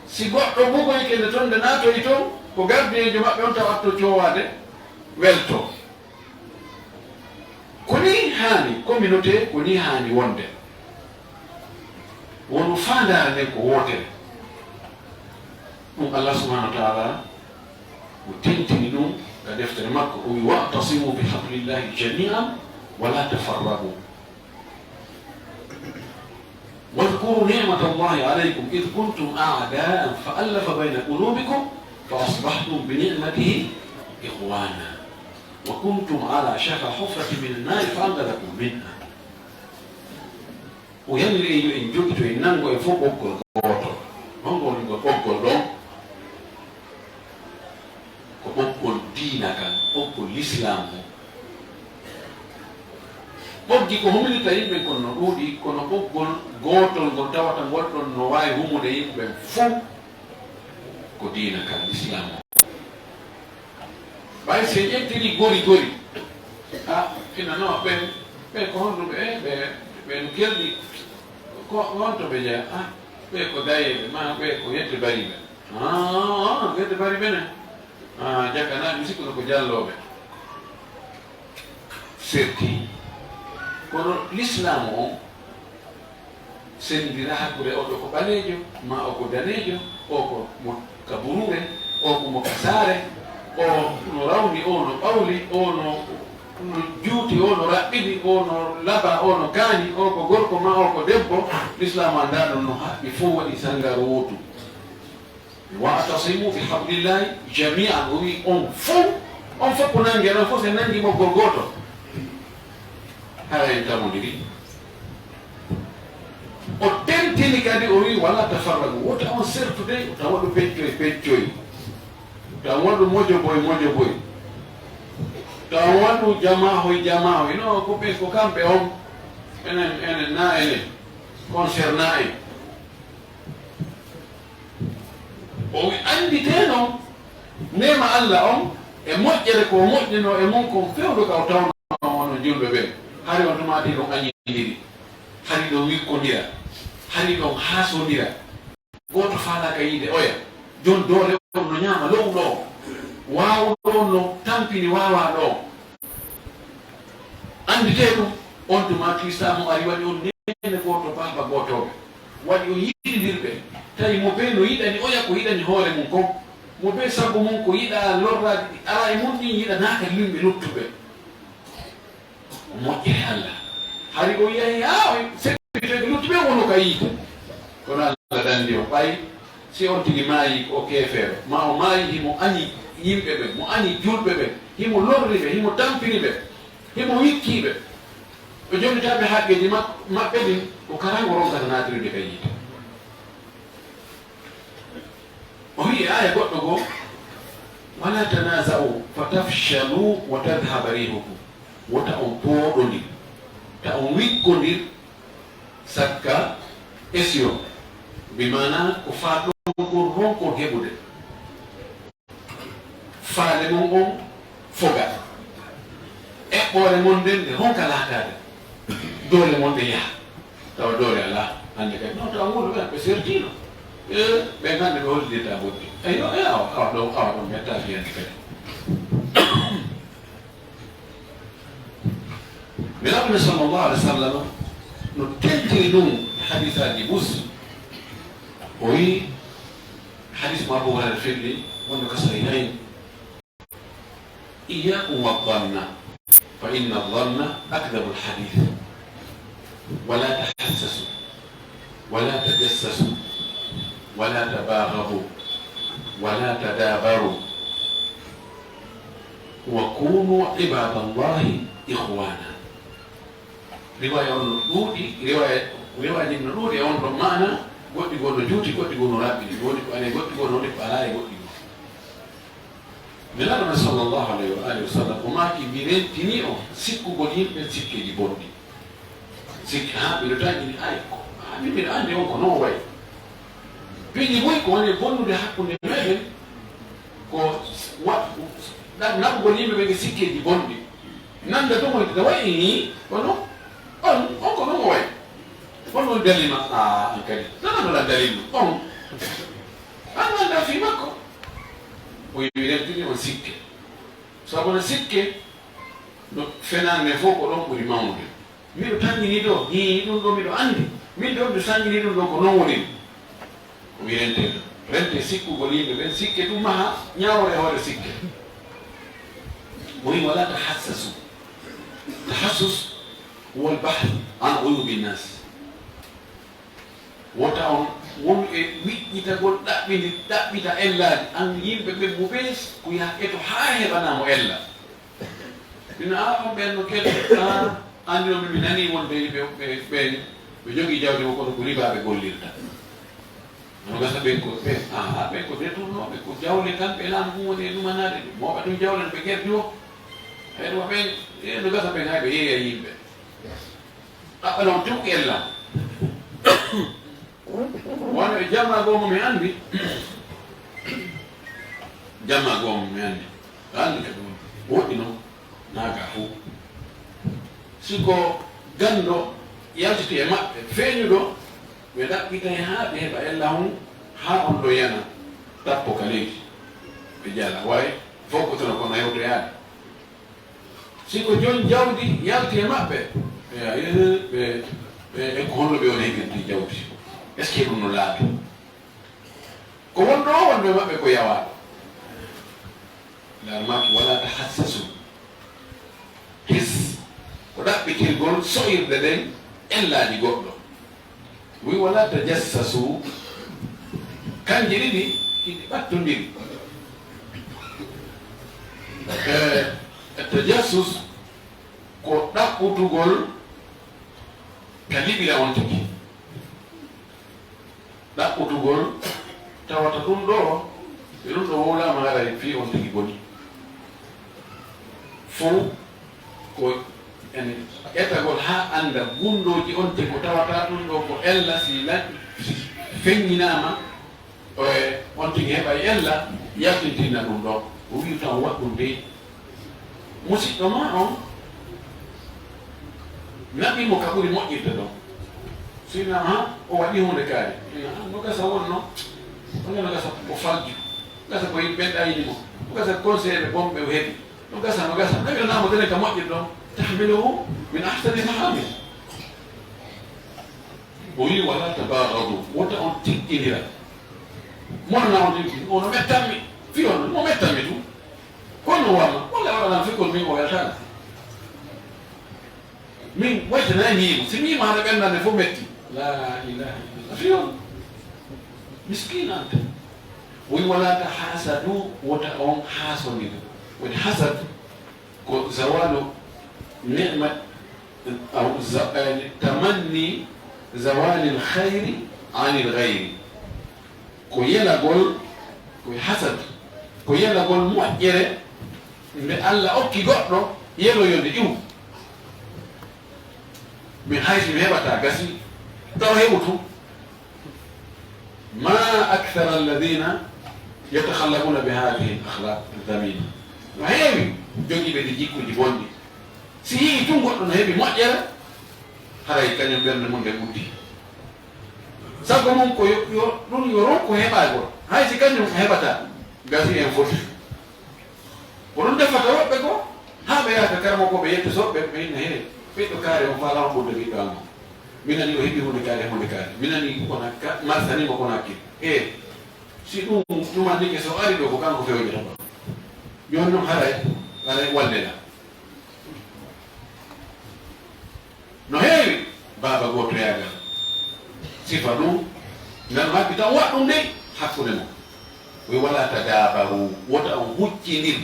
Si goɗɗo bugoyke nde ton nde naatoyi ton, ko gardiyeejo maɓɓe on tawa atto coowaade, welto. Ko ni haani, communauté, ko ni haani wonde. Wonu faandaare nden ko wootere. Ɗum Allah subhanahu wa ta'ala o tentini ɗum ka deftere makko, o wi, "Wa'tasimu bi hablillahi jami'an wa la tafarraqu." واذكروا نعمة الله عليكم إذ كنتم أعداء فألف بين قلوبكم فأصبحتم بنعمته إخوانا وكنتم على شفا حفرة من النار فأنقذكم منها. O yamiri en yo en jogito, en nanngo en fof ɓoggol gooto. Honko woni ngol ɓoggol ɗon? Ko ɓoggol diina kan, ɓoggol lislaam o. Ɓoggi ko huminirta yimɓe kon no ɗuuɗi, kono ɓoggol gootol ngol tawata ngol ɗon no waawi humude yimɓe fof ko diina kan, lislaam o. Ɓay si en ƴettiri gori gori, a, ina no, ɓen, ɓen ko honɗum ɓe, ɓe, ɓe no kelɗi, ko, ko honto ɓe jeya? A, ɓe ko dayeeɓe, ma ɓe ko yette bariiɓe. A, yette bariiɓe ne? A, jaka na, mi sikkuno ko jallooɓe. serti. Kono lislaamu on sendira hakkunde oɗo ko ɓaleejo, ma o ko daneejo, o ko mo ka buruure, o ko mo ka saare, o no rawni, o no ɓawli, o no, no juuti, o no raɓɓiɗi, o no laba, o no kaani, o ko gorko, ma o ko debbo. Lislaamu anndaa ɗum no haɓɓi fof waɗi sanngaaro wootu. "Wa'tasimu bi hablillahi jami'an", o wi on fof, on fof ko nangi, on fof se nangi ɓoggol gooto, hara en tamondiri. O tentini kadi, o wi, "Wala tafarraqu", wota on sertude, tawa ɗo peccoy peccoy, tawa ɗo mojo boy mojo boy, tawa ɗo jamahoy jamahoy. No, ko ɓe, ko kamɓe on, enen, enen na enen concerné en. O wi, annditee noon neema Alla on e moƴƴere ko o moƴƴinoo e mum kon fewndo ka o tawnoo onon julɓe ɓen. Hari on tumaati ɗon añindiri, hari ɗon wikkondira, hari ɗon haasondira. Gooto faalaaka yiide oya. Jon doole on no ñaama lo'u ɗo, waawo ɗon no tampini waawaa ɗo. Annditee ɗum, on tuma Kiristaamu ari waɗi on neene gooto, baaba gootooɓe. Waɗi on yiɗindirɓe. Tawi mo bee no yiɗani oya ko yiɗani hoore mum kon. Mo bee sago mum ko yiɗa lorraaji ɗi alaa e mum ɗin yiɗanaaka yimɓe luttuɓe. Moƴƴere Alla. Hari o yahi haa o seppitoyɓe luttuɓe wono ka yiite. Kono Alla danndi o ɓay si on tigi maayi ko o keefeero, ma o maayi himo añi yimɓe ɓen, mo añi julɓe ɓen, himo lorri ɓe, himo tampini ɓe, himo wikkii ɓe. O jonnitaaɓe haqqeeji mak-, maɓɓe ɗin, ko karan o ronkata naatirude ka yiite. O wi'i aaya goɗɗo goo, "Wala tanaza'u fatafshalu wa tadhhaba rihukum." Wota on pooɗondir, ta on wikkondir, sakka esiro, bi maana ko faa ɗon kon ronkon heɓude. Faale mon on foga. Eɓɓoore mon nden nde ronka laataade. Doole mon ɗe yaha. Tawa doole alaa. Hannde kadi, non, tawa wuro ɓen ɓe sertiino. E, ɓen hannde ɓe hollidirta bonni. Eyyo, e, awa, awa ɗon, awa ɗon, metta fiyande kadi. Nelaaɗo men sallallahu alaihi wa sallam no tentini ɗum hadisaaji bus. O wi, hadis mo Abu Hurayra firli, wonno ka Sahihayn, "Iyyakum wa dhanna, fa inna dhanna akdhabul hadith. Wala tahassasu, wala tajassasu, wala tabaghabu, wala tadabaru, wa kunu ibadallahi ikhwana." Riwaya on no ɗuuɗi, riwaya, riwaaji no ɗuuɗi e on ɗon maana, goɗɗi goo no juuti, goɗɗi goo no raɓɓiɗi, woodi ko alaa e goɗɗi goo, woodi ko alaa e goɗɗi goo. Nelaaɗo men sallallahu alayhi wa alihi wa sallam, o maaki, "Mi rentini on sikkugol yimɓe sikkeeji bonɗi." Sikke, haa miɗo taƴini, ay, ko, haa min miɗo anndi on ko non wayi. Piiji buy ko woni bonnude hakkunde meɗen, ko wa-, ɗa-, naɓugol yimɓe ɓe sikkeeji bonɗi. Nannda to mo ita wayi ni, kono on, on ko non wayi. On woni dalil ma, a, an kadi. Nana no lan dalil ma, on. An wonda fii makko. O wi'i, "Rentini on sikke." Sabu no sikke, no fenaande fof ko ɗon ɓuri mawnude. Miɗo tanngini ɗo, hii, ɗum ɗo miɗo anndi. Min ɗo miɗo sanngini ɗum ɗo ko non woni. O wi'i rente, rente sikkugol yimɓe ɓen, sikke ɗum maha, ñaawore hoore sikke. O wi'i, "Wala tahassasu." Tahassus wal bahth an uyubi nas. Wota on wonu e wiƴƴitagol, ɗaɓɓindi, ɗaɓɓita ellaaji an yimɓe ɓen mo ɓe kuya eto haa heɓanaa mo ella. Ina a on ɓen no kedde, a anndi on mi nanii wonde ɓe, ɓe, ɓe, ɓe jogii jawdi mo kono ko riba ɓe gollirta. No gasa ɓen ko ɓen, a, a ɓen ko détournooɓe, ko jawle tan ɓe laamu ɗum woni e ɗumanaade ɗum. Mawɓe ɗum jawle no ɓe gerdi o. Ɓen wa ɓen, e no gasa ɓen hay ɓe yeeya yimɓe. Ɗaɓɓa non tuuki ella. Wano e jamma goo mo mi anndi. Jamma goo mo mi anndi. Anndi ka ɗum. Woɗɗi non. Naaga fof. Si ko ganndo yaltiti e maɓɓe, feeñuɗo, ɓe ɗaɓɓitay haa ɓe heɓa ella on, haa on ɗo yana, tappo ka leydi. Ɓe jala, way, fof ko tono kono hewtoyaade. Si ko jon jawdi yalti e maɓɓe, ɓe, ɓe, ɓe, ɓe, ko honno ɓe woni heɓirde jawdi? Est-ce que ɗum no laaɓi? Ko wonɗo o wonɗo e maɓɓe ko yawaaɗo. Laarmaaki wala tahassasu. His, ko ɗaɓɓitirgol so'irde ɗen ellaaji goɗɗo. Wi wala tajassasu. Kanji ɗiɗi, hiɗi ɓattondiri. Eh, tajassus ko ɗaɓɓutugol ka liɓira on tigi. Ɗaɓɓutugol tawata ɗum ɗo, e ɗum ɗo wowlaama haray fii on tigi boni. Fow ko en etagol haa annda gunndooji on tigi ko tawata ɗum ɗo ko ella si la-, si feññinaama, o e on tigi heɓa ella yaltintinna ɗum ɗo. O wi'u tan waɗ ɗum dey. Musiɗɗo ma on, naɓi mo ka ɓuri moƴƴirde ɗon. Sinno, ha, o waɗi huunde kaari. Ina, ah, no gasa wonno. Wonno no gasa ko falju. Gasa ko yimɓe ɓen ɗayini mo. No gasa conseil ɓe bonɓe o heɓi. No gasa, no gasa. Naɓi o naamo tenen ka moƴƴirde ɗon. Tahmiluhu min ahsani ma amil. O wi'i, "Wala tabaghadu." Wota on tiɗɗinira. Mon na on tiɗɗin. Ono mettanmi. Fi on, mo mettanmi tu. Kono walla, walla waɗanan fekkol min o weltana. Min waytanani mo, si mi maana ɓennande fof metti. La ilaha illallah. Fiyon. Miskin anta. Woni wala ta hasadu, wota on hasondir. Woni hasad ko zawalu ni'mat, aw za-, eh, tamanni zawalil khayri anil ghayri. Ko yelagol, ko hasad, ko yelagol moƴƴere nde Allah okki goɗɗo, yeloyo nde iwu. Min hay si mi heɓata gasi, taw heɓu tun. Ma akthara alladhina yatakhallaquna bi hadhihi al-akhlaq al-dhamima. No heewi jogiiɓe ɗi jikkuuji bonɗi. Si yi'i tun goɗɗo no heɓi moƴƴere, haray kañum ɓernde mum nde uddi. Sago mum ko yo, yo, ɗum yo ronku heɓaagol. Hay si kañum heɓata, gasi en foti. Ko ɗum defata woɓɓe goo, haa ɓe yaha ka karamokooɓe yettotoɓe ɓe, ɓe inna, "He, ɓiɗɗo kaari on faalaa on ɓurde ɓiɗɗo am on. Mi nani o heɓi huunde kaari, huunde kaari. Mi nani ko na ka-, marsani mo ko na hakkil. He, si ɗum tumannike so ari ɗo ko kanko fewjata ɗo." Jooni ɗum haray, haray wallela. No heewi baaba gootoyaagal. Sifa ɗum, ngal maɓɓi tan waɗ ɗum dey hakkunde mon. Wi wala tadabaru, wota on huccindir.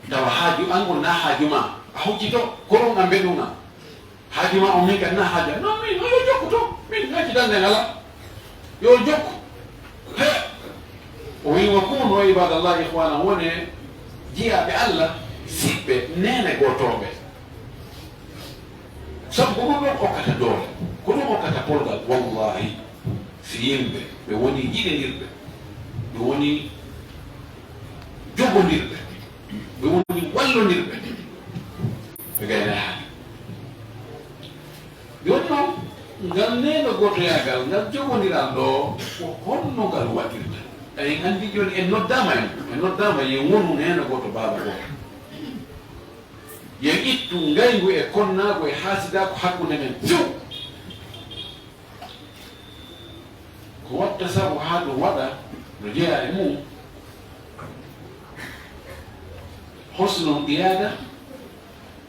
Tawa haaju an on na haaju ma. A huccito, ko ɗum an mbeɗum an. Haaju ma on min kadi na haaju an. Non, min, no yo jokku to. Min, ngacci dande ngala. Yo jokku. He. O wi, "Wa kunu ibadallahi ikhwana", wone jiyaaɓe Allah, siɓɓe, neene gootooɓe. Sabu ko ɗum ɗon okkata doole, ko ɗum okkata polgal. Wallahi, si yimɓe ɓe woni jiɗindirɓe, ɓe woni jogondirɓe, ɓe woni wallondirɓe, ɓe gayna haali. Jooni noon, ngal neeno gootoyaagal, ngal jogondiral ɗo, ko honno ngal waɗirta? Eɗen anndi jooni en noddaama en, en noddaama yo en wonu neeno gooto, baaba gooto. Yo en ittu ngayngu e konnaagu e haasidaagu hakkunde men few. Ko watta sabu haa ɗum waɗa no jeyaa e mum, husnul qiyaada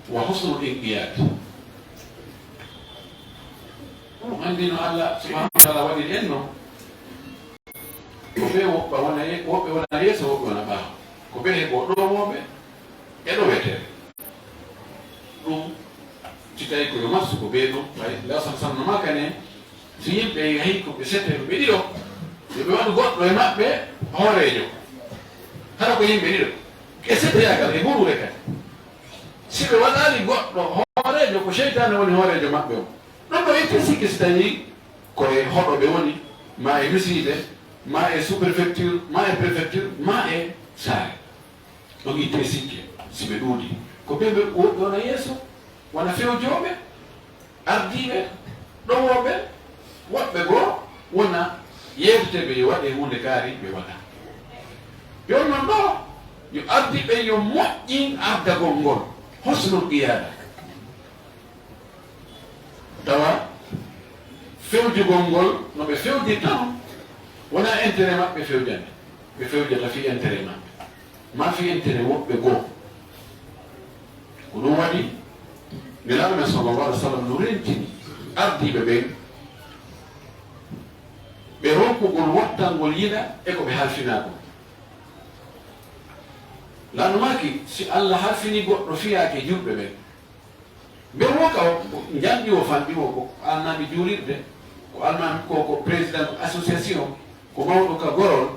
wa husnul inqiyaad. Ɗum anndi no Allah subhanahu wa taala waɗiri en no. Ko ɓe woɓɓe wona ye-, woɓɓe wona yeeso, woɓɓe wona ɓaawo. Ko ɓe heɓo ɗowooɓe e ɗoweteeɓe. Ɗum, si tawi ko yo marsu, ko ɓe ɗum, ɓay Law Sam Sam no maaka ne, si yimɓe yahi ko ɓe sette, ɓe ɗiɗo, yo ɓe waɗu goɗɗo e maɓɓe hooreejo. Hara ko yimɓe ɗiɗo. E setteyaagal e ɓuruure kadi. Si ɓe waɗaali goɗɗo hooreejo, ko seytaane woni hooreejo maɓɓe o. Ɗum ɗo itte sikke si tawi ko e hoɗo ɓe woni, ma e misiide, ma e sous-préfecture, ma e préfecture, ma e saare. Ɗon itte sikke, si ɓe ɗuuɗi. Ko ɓe ɓe wo-, wona yeeso, wona fewjooɓe, ardiiɓe, ɗowooɓe, woɓɓe goo wona yeewteteeɓe yo waɗe huunde kaari ɓe waɗa. Yo non ɗo, Yo ardiiɓe yo moƴƴin ardagol ngol, husnul qiyaada. Tawa fewjugol ngol no ɓe fewjirta non, wonaa intérêt maɓɓe fewjani, ɓe fewjata fii intérêt maɓɓe, maa fii intérêt woɓɓe goo. Ko ɗum waɗi Nelaaɗo men sallallahu alaihi wa sallam no rentini ardiiɓe ɓen ɓe ronkugol wattangol yila e ko ɓe halfinaa kon. Laamɗo maaki, si Alla halfinii goɗɗo fiyaake julɓe ɓen, ɓe wo ka o, ko njanɗi o fanɗi o, ko almaami juulirde, ko almaami, ko, ko président association, ko mawɗo ka gorol,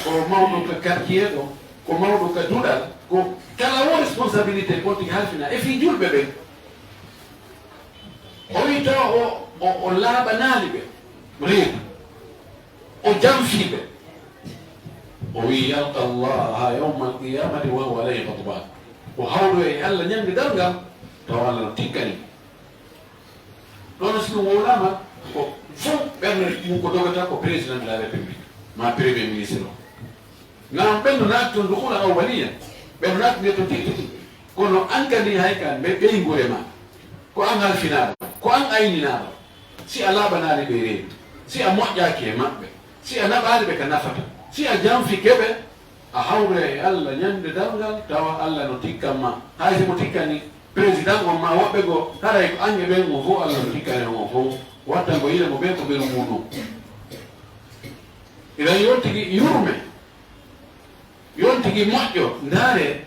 ko mawɗo ka quartier ɗo, ko mawɗo ka duɗal, ko kala wo responsabilité kon tigi halfinaa e fii julɓe ɓen. O wi'i tawa o, o, o laaɓanaali ɓe reedu, o janfii ɓe. O wi'i, "Yalqa Allaha yawmal qiyamati wa huwa alayhi ghadban." O hawroya e Alla ñande darngal, tawa Alla no tikkani mo. Ɗoon si ɗum wowlaama, ko fof ɓernde mum ko dogata ko président de la république, ma premier ministre o. Naam, ɓen no naati toon dukuulan awwaliyan, ɓen no naati nde toon tigi tigi. Kono an kadi hay ka ɓe ɓeynguure ma, ko an halfinaaɗo, ko an ayninaaɗo. Si a laaɓanaali ɓe reedu, si a moƴƴaaki e maɓɓe, si a naɓaali ɓe ka nafata, si a janfike ɓe, a hawroya e Alla ñande darngal, tawa Alla no tikkan ma. Hay si mo tikkani président on ma woɓɓe goo, haray ko an e ɓen on fof Alla no tikkani on fof. Watta mo yila mo ɓen ko ɓeru mum ɗum. Iɗen yo tigi yurme. Yo on tigi moƴƴo, ndaaree,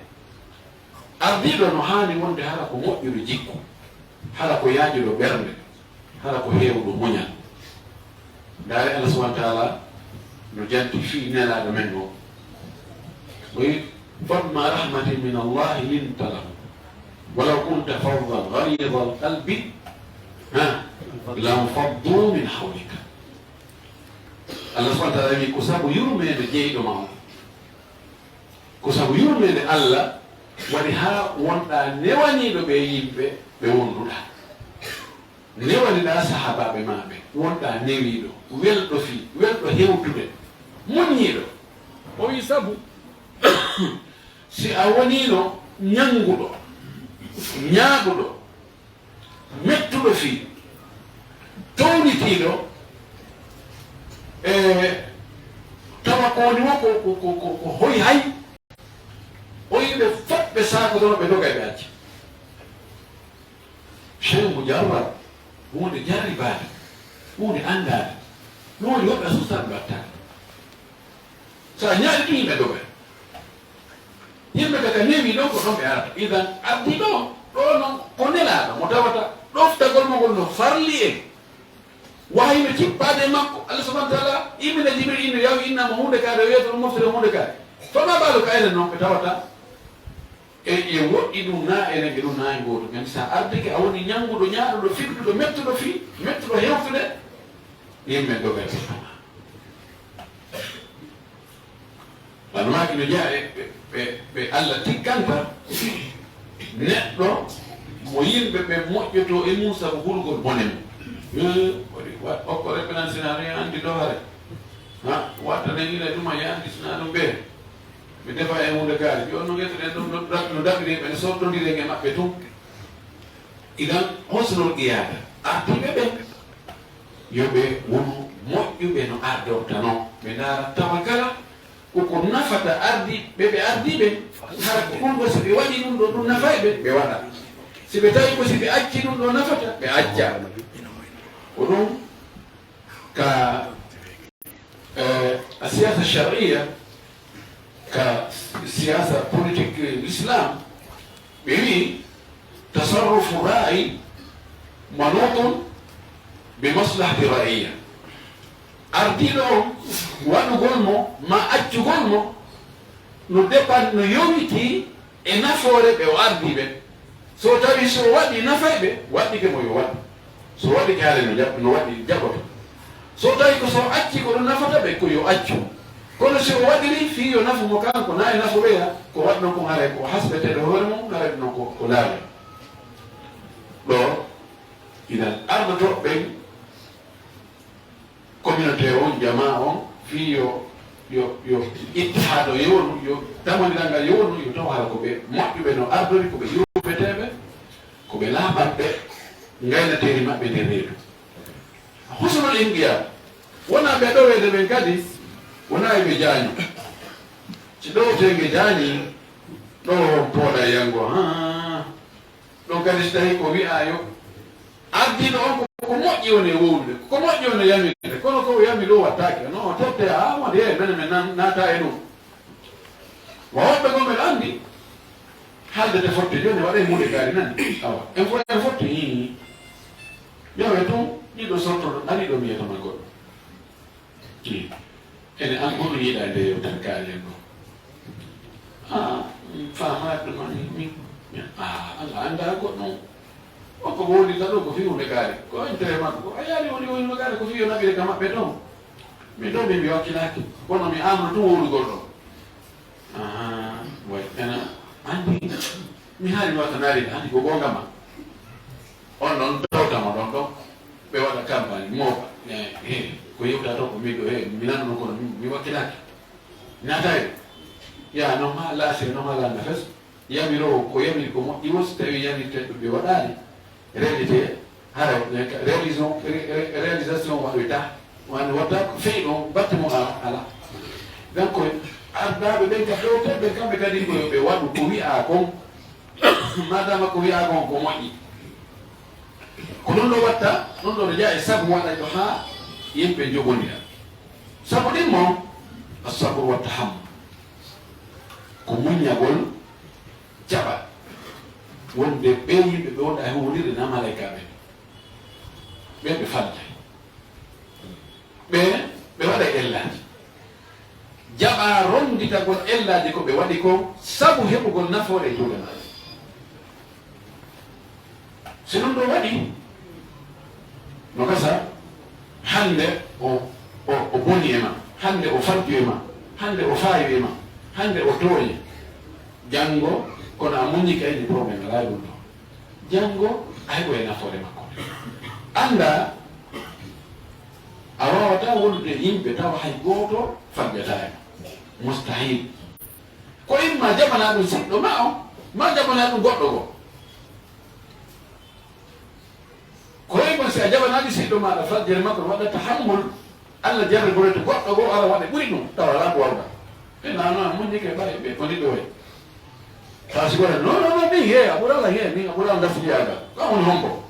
ardiiɗo no haani wonde hara ko moƴƴuɗo jikku, hara ko yaajuɗo ɓernde, hara ko heewɗo muñal. Ndaaree, Allah subhanahu wa taala no janti fii Nelaaɗo men o. O wi'i, "Fabima rahmatin min Allahi linta lahum, walaw kunta fazzan ghalizal qalbi, ha, lanfaddu min hawlika." Allah subhanahu wa taala wi'i, ko sabu yurmeende jeyɗo ma on. Ko sabu yurmeende Alla waɗi haa wonɗaa newaniiɗo ɓee yimɓe ɓe wonduɗaa. Newaniɗaa sahaabaaɓe maa ɓe, wonɗaa newiiɗo, welɗo fii, welɗo hewtude, muññiiɗo. O wi'i sabu si a woniino ñannguɗo, ñaaɗuɗo, mettuɗo fii, townitiiɗo, e tawa ko woni wo ko, ko, ko, ko, ko hoy hay, o yimɓe fof ɓe saakotono, ɓe doga ɓe acca. Sey mujarrab, huunde jarribaade, huunde anndaade, no woni woɓɓe a sustaɓe ɓe attaade. So a ñaaɗi ɗum, yimɓe doga. Yimɓe kaka newi ɗon ko ɗon ɓe arata. Idan, ardiiɗo o, ɗo noon ko nelaaɗo mo tawata ɗoftagol mo ngol no farli en. Wahayi no jippaade e makko. Allah subhanahu wa taala immina Jibril ino yawi inna mo huunde kaari, o wiyata ɗum moftire huunde kaari. Fama baalu ka enen noon ɓe tawata e, e woɗɗi ɗum na enen ɓe ɗum na e gooto. Men sa ardike a woni ñannguɗo, ñaaɗuɗo, fidduɗo, mettuɗo fii, mettuɗo hewtude, yimɓe doga e ɓe. Almaaki no jeyaa e ɓe, ɓe, ɓe Alla tikkanta neɗɗo mo yimɓe ɓe moƴƴotoo e mum sabu hulgol bone mum. Eh, waɗi, wa-, okko reɓɓe nan sinaa ɗum en anndi ɗo hare. Ha, watta nen ina ɗuma e anndi sinaa ɗum ɓe. Ɓe defa e huunde kaari. Jooni no ngeto ɗen ɗum no ɗa-, no daɓɓiri ɓe, no sottondiri e maɓɓe tun. Idan, husnul qiyaada. Ardiiɓe ɓen, yo ɓe wonu moƴƴuɓe no ardorta non. Ɓe ndaara tawa kala ko ko nafata ardi-, ɓe ɓe ardii ɓen, hara ko ɗum ɗo, si ɓe waɗi ɗum ɗo, ɗum nafay ɓe, ɓe waɗa. Si ɓe tawi ko si ɓe acci ɗum ɗo nafata, ɓe acca. Ko ɗum ka, eh, a siyaasa shar'iyya, ka siyaasa politique l'islam, ɓe wi'i, "Tasarrufu ra'i manutun bi maslahati ra'iyya." Ardiiɗo on, waɗugol mo, ma accugol mo, no dépend, no yowitii e nafoore ɓe o ardii ɓen. So tawi so o waɗi nafay ɓe, waɗɗike mo yo waɗ. So waɗɗike haale no jaɓ-, no waɗi jaɓoto. So tawi ko so acci ko ɗum nafata ɓe, ko yo accu. Kono si o waɗiri fii yo nafu mo kanko, na e nafu ɓeya, ko waɗ non ko haray ko hasbeteeɗo hoore mum, haray ɗum non ko, ko laaɓi. Ɗo, ina ardotoo ɓen communauté on, jamaa on, fii yo yo, yo ittihaado yownu, yo tamondiral ngal yownu, yo taw hara ko ɓe moƴƴuɓe no ardori, ko ɓe yurmeteeɓe, ko ɓe laaɓanɓe, ngaynateeri maɓɓe nder reedu. Husnul inqiyaad. Wonaa ɓe ɗoweede ɓen kadi, wonaa e ɓe jaaño. Si ɗowteenge jaañii, ɗo on pooɗa e yango, haa. Ɗon kadi si tawii ko wi'aa yo, ardiiɗo on ko, ko moƴƴi woni e wowlude, ko moƴƴi woni e yamirde, kono ko o yami ɗo wattaake, non, o tette, haa, wonde, he, menen, men nan-, naata e ɗum. Wa woɓɓe goo mbeɗa anndi, haalde te fotte, jooni waɗa e muuɗe kaari nani, awa, en fof en fotte, hii. Yawe tun, ɗiɗo sortoɗo, ari ɗo mi yetoma goɗɗo. Ene an ɓuri yiɗaade e yewtere kaalen ɗo. Ah, faamaade ɗum an min. Ah, Allah anndaa goɗɗo. O ko woni tan ɗo ko fii hunde kaari. Ko intérêt makko ko. A yaari woni woni hunde kaari ko fii yo naɓire ka maɓɓe toon. Min ɗo min mi wakkilaaki. Kono mi amno tun wowlugol ɗo. Ah, way, ena anndi. Mi haali mi wattanaade, anndi ko goonga ma. On ɗon tawta mo ɗon ɗon. Ɓe waɗa campagne, mooɓa. Eh, eh, ko yewta to ko min ɗo, eh, mi nanno kono mi, mi wakkilaaki. Naata e. Ya, non haa laasire, non haa laana fes. Yamiro ko yamiri ko moƴƴi won, si tawi yamirte ɗum ɓe waɗaali. Réalité, hara, réalisation, ré-, ré-, réalisation waɗoyta. Wano watta ko fe'i ɗon, batte mo ala, ala. Donc, ardaaɓe ɓen ka fewte, ɓe kamɓe kadi ko yo ɓe waɗu ko wi'aa kon. Madama ko wi'aa kon ko moƴƴi. Ko ɗum ɗo watta, ɗum ɗo no jeyaa e sabu waɗa yo haa yimɓe njoɓondira. Sabu ɗin mo, as-sabru wa tahammul. Ko muññagol, jaɓa. Wonde ɓe yimɓe ɓe wonɗa e huwondirde na malaykaaɓe. Ɓe ɓe falday. Ɓe, ɓe waɗa ellaaji. Jaɓaa ronnditagol ellaaji ko ɓe waɗi kon sabu heɓugol nafoore e juuɗe maɓɓe. Si ɗum ɗo waɗi, no gasa, hannde o, o, o boni e ma, hannde o faddu e ma, hannde o faayu e ma, hannde o tooñi. Janngo, kono a muññi kay, ni problème alaa e ɗum ɗo. Janngo, a heɓoy nafoore makko. Anndaa, a waawataa wondude e yimɓe tawa hay gooto faggataa e ma. Mustahil. Ko imma jaɓanaa ɗum siɗɗo ma on, ma jaɓanaa ɗum goɗɗo goo. Ko imma si a jaɓanaali siɗɗo maaɗa fajjere makko, no waɗa tahammul, Allah jarriboroyte goɗɗo goo, Allah waɗa ɓuri ɗum, tawa alaa ko waawɗaa. E non, non, a muññike ɓay, ɓe ko ni ɗo wayi. Tawa si waɗa, non, non, non, min he, a ɓura Allah he, min a ɓura Allah dartijaaga. Ko a woni hombo?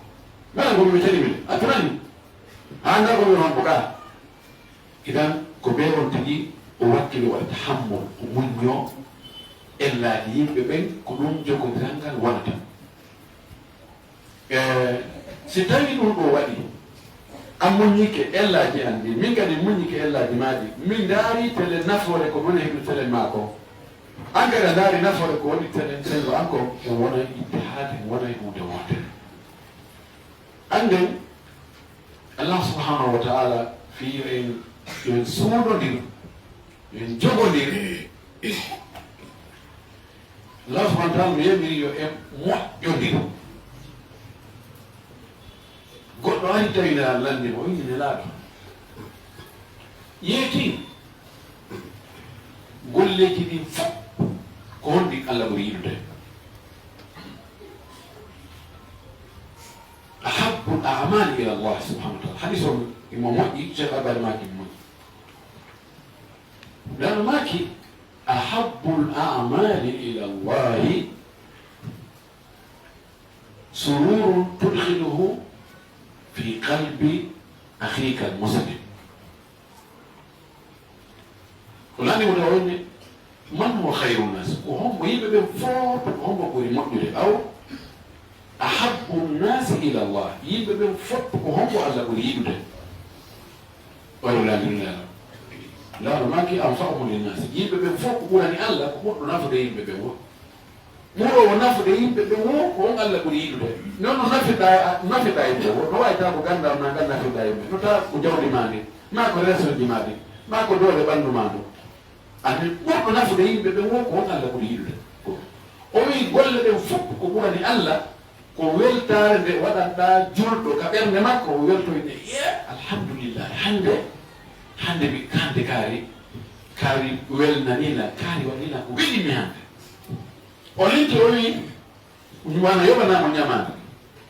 Minen ko mi teli min, a tunani. A anndaa ko mi woni hombo ka. Idan, ko ɓe on tigi o wakkili waɗata hammo, o muñño ellaaji yimɓe ɓen, ko ɗum jogondiral ngal wonata. E, si tawii ɗum ɗo waɗi, a muññike ellaaji an ɗin, min kadi muññike ellaaji maa ɗin, min ndaari tele nafoore ko mone heɓi tele maa ko. An kadi a ndaari nafoore ko woni tele, tele an ko, en wona ittihaad, en wona e huunde wootere. Annden, Allah subhanahu wa ta'ala fii yo en, yo en suuɗondir, yo en jogondir. Allah subhanahu wa ta'ala no yamiri yo en moƴƴondir. Goɗɗo ari tawi Nelaaɗo lanndi mo, o wi'i, "Nelaaɗo, yeetii golleeji ɗin fof, ko honɗi Allah ɓuri yiɗude?" Ahabbul a'mali ila Allah subhanahu wa ta'ala. Hadis on imo moƴƴi, Cheikh Albani maaki imo moƴƴi. Nelaaɗo maaki, ahabbul a'mali ila Allahi sururun tudkhiluhu fi qalbi akhika al-muslim. Ko lanndi mo tawa wonde, "Man huwa khayru nnas?" Ko hombo yimɓe ɓen fof, ko hombo ɓuri moƴƴude? Aw, ahabbu nnasi ila Allah, yimɓe ɓen fof, ko hombo Allah ɓuri yiɗude? Waɗi lanndi mo Nelaaɗo. Nelaaɗo maaki, anfa'uhum linnas. Yimɓe ɓen fof ko ɓurani Allah, ko ɓurɗo nafude yimɓe ɓen woo. Ɓuroowo nafude yimɓe ɓen woo ko on Allah ɓuri yiɗude. Non no nafirɗaa, nafirɗaa yimɓe woo. No waawi tawa ko ganndal maa ngal nafirɗaa yimɓe. No tawa ko jawdi maa ndin, maa ko resooji maa ɗin, maa ko doole ɓanndu maa ndun. Anndi ɓurɗo nafude yimɓe ɓen woo ko on Allah ɓuri yiɗude. Ko o wi'i golle ɗen fof ko ɓurani Allah, ko weltaare nde waɗanɗaa julɗo ka ɓernde makko, o weltoyde, "Yee, alhamdulillahi, hannde, hannde mi, hannde kaari, Kaari welnanii lan, kaari waɗii lan ko weli mi hannde. O linti, o wi'i, wano yoɓanaa mo ɲamaande.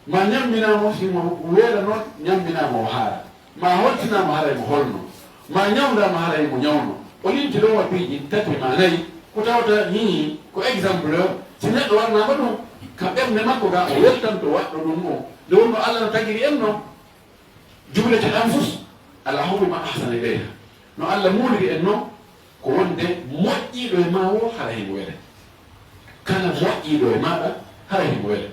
Ma ɲamminaa mo, si mo weela non, ɲamminaa mo o haara. Ma holtinaa mo, haray mo holno. Ma ɲawndaa mo, haray mo ɲawno. O linti ɗon wa piiji tati ma nayi, ko tawata hii ko exemple, si neɗɗo waɗanaama ɗum, ka ɓernde makko ga o weltanto waɗɗo ɗum on. Nde wonno Alla no tagiri en non. Jubilatil anfus ala hubbi man ahsana ilayha. No Alla muuliri en non, ko wonde moƴƴiiɗo e maa woo hara himo wele. Kala moƴƴiiɗo e maaɗa hara himo wele.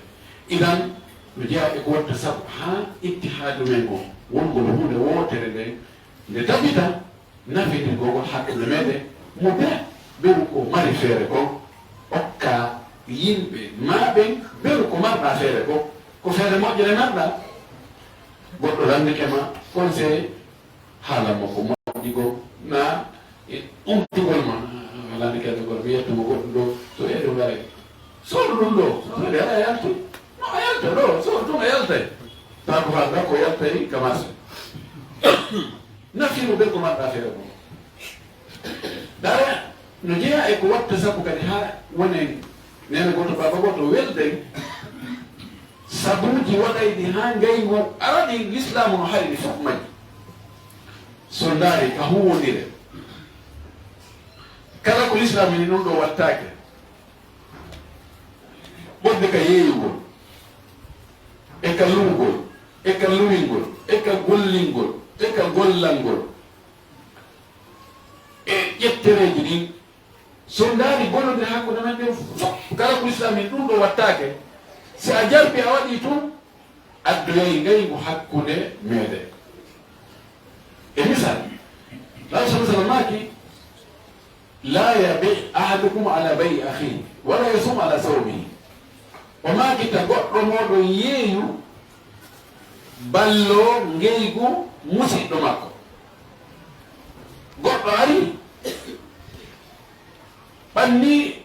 Idan, no jeyaa e ko watta sabu haa ittihaadu men on, wongol huunde wootere nden, nde tabita, nafitirgol hakkunde meɗen, mo be beru ko mari feere kon, okka yimɓe maa ɓen beru ko marɗaa feere kon. Ko feere moƴƴere marɗaa? Goɗɗo lanndike ma conseil, haalan mo ko moƴƴi kon, na e umtugol ma, a lanndike ma gol, mi yettu mo goɗɗum ɗo, so eɗo ngare. Soodu ɗum ɗo, so eɗe a yalti. No a yalta ɗo, soodu tun a yaltay. Taa ko haalda ko yaltay ka marché. Nafiru be ko marɗaa feere kon. Dara no jeyaa e ko watta sabu kadi haa wonen neene gooto, baaba gooto welden. Sabuuji waɗayɗi haa ngaygu ara ɗin, Lislaamu no haɗi ɗi fof majji. So ndaari ka huuwondire, kala ko Lislaamu ni ɗum ɗo wattaake, ɓurde ka yeeyugol, e ka luwgol, e ka luwingol, e ka gollingol, e ka gollangol, e ƴettereeji ɗin. So ndaari bononde hakkunde men ɓen fof, kala ko Lislaam en ɗum ɗo wattaake, si a jarbi a waɗi tun, addoyay ngaygu hakkunde meɗen. E misal, Laawol sallallahu alaihi wasallam maaki, "La yabi ahadukum ala bay'i akhihi, wala yasum ala sawmihi." O maaki, "Ta goɗɗo mooɗon yeeyu balloo ngeygu musiɗɗo makko." Goɗɗo ari, ɓanni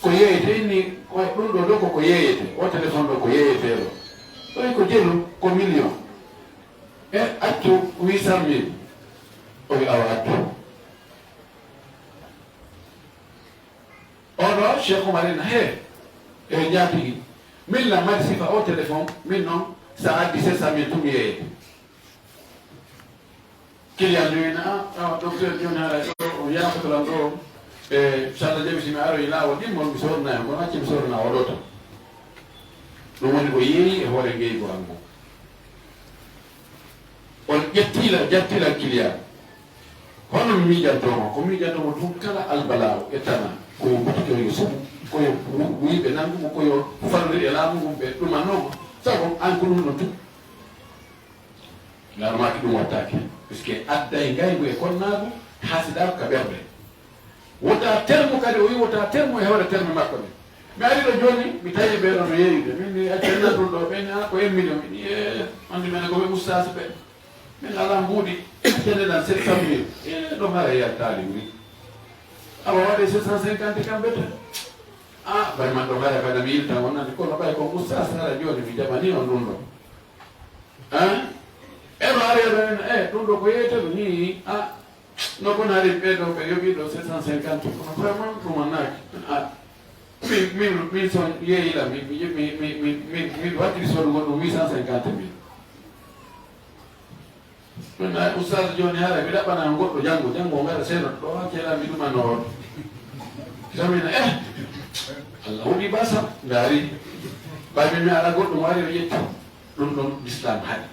ko yeeyete, inni, "Ko ɗum ɗo, ɗo ko ko yeeyete, o téléphone ɗo ko yeeyete ɗo." O wi, "Ko jelu, ko million." "E accu huit cent mille." O wi, "Awa accu." Oɗo Cheikh Oumar en, he, e njaatigi. Min la mari sifa o téléphone, min noon, sa addi sept cent mille tun mi yeeyete. Client ni wina, "Ah, ah, docteur, jooni haray ɗo, o yaafoto lan ɗo, e, so Allah jaɓi, si mi aroyi laawol ɗimmol, mi soodana hen, kono acci mi soodana oɗo tan." Ɗum woni ko yeeyi e hoore ngeygu an ngu. On ƴettila, jattila client. Hono mi miijantoo mo, ko miijantoo mo tun kala albalaawo e tana, ko yo butike o yo suɓu, ko yo wu-, wuyɓe nanngu mo, ko yo fallodir e laamu ngun ɓe ɗumanoo mo. Sabu an ko ɗum ɗon tun. Laamaaki ɗum wattaake, puisque adday ngaygu e konnaagu, haasidaagu ka ɓernde. Wota termu kadi, o wi wota termu e hoore terme makko ɗen. Mi ari ɗo jooni, mi tawi ɓe ɗo no yeeyude. Min mi accanna ɗum ɗo, ɓen, ah, ko un million. Min, eh, anndi men ko ɓe ustaas ɓe. Min alaa mbuuɗi, cene ɗan sept cent mille. Eh, ɗo hara yaltaali wuri. Awa waɗe sept cent cinquante kamɓe tan. Ah, bay man ɗo hara fayda mi yilta wonande, kono ɓay ko ustaas hara jooni mi jaɓani on ɗum ɗo. Hein? E no ari ɗo en, eh, ɗum ɗo ko yeeyete ɗum ni, ah, no ko naari ɓe ɗo ɓe yoɓi ɗo sept cent cinquante, kono vraiment ɗum annaaki. Ah, min, min, min son yeeyila, mi, mi, mi, mi, mi, mi, mi wattiri soodugol ɗum huit cent cinquante mille. Ɗum na ustaas jooni hara mi ɗaɓɓana on goɗɗo janngo, janngo o ngara seeno ɗo haa ceela mi ɗuma no on. Samina, eh, Allah huɗi basa, ndaari. Ɓay min mi ara goɗɗo mo ari o ƴetti. Ɗum ɗon Lislaam haɗi.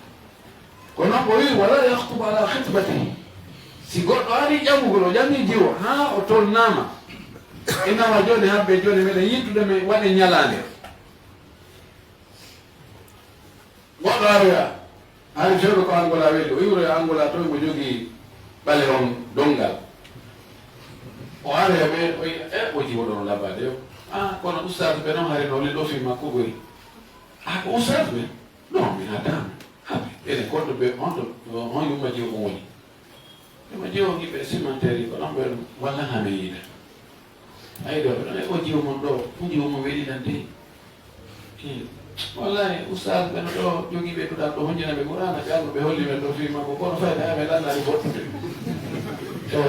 Kono o wi, "Wala yakhtubu ala khitbatihi." Si goɗɗo ari ƴamugol, o ƴami jiwo, haa o tolnaama. Innama jooni habbe jooni meɗen yiddude men waɗe ñalaande. Goɗɗo aroya, hari fewndo ko Angola weli, o iwroya Angola to mo jogii ɓale on donngal. O aroya ɓe, o yi'a, e, o jiwo ɗon labbaade o. Ah, kono ustaas ɓe non hari no li ɗo fi makko goy. Ah, ko ustaas ɓe? Non, mi naataano. Habe, ene goɗɗo ɓe, on to, on yumma jiwo on woni. Ɓe ma jiwo ngi ɓe cimenterie, ko ɗon ɓe walla haa mi yiida. Ayi ɗo, ɓe ɗon e o jiwo mon ɗo, o jiwo mon weɗi lan de. Eh, wallahi, ustaas ɓe no ɗo jogii ɓe duɗal ɗo, honjina ɓe Qur'aana, ɓe alma ɓe holli men ɗo fii makko, kono fayda haa ɓe lannaani boɗɗude. To,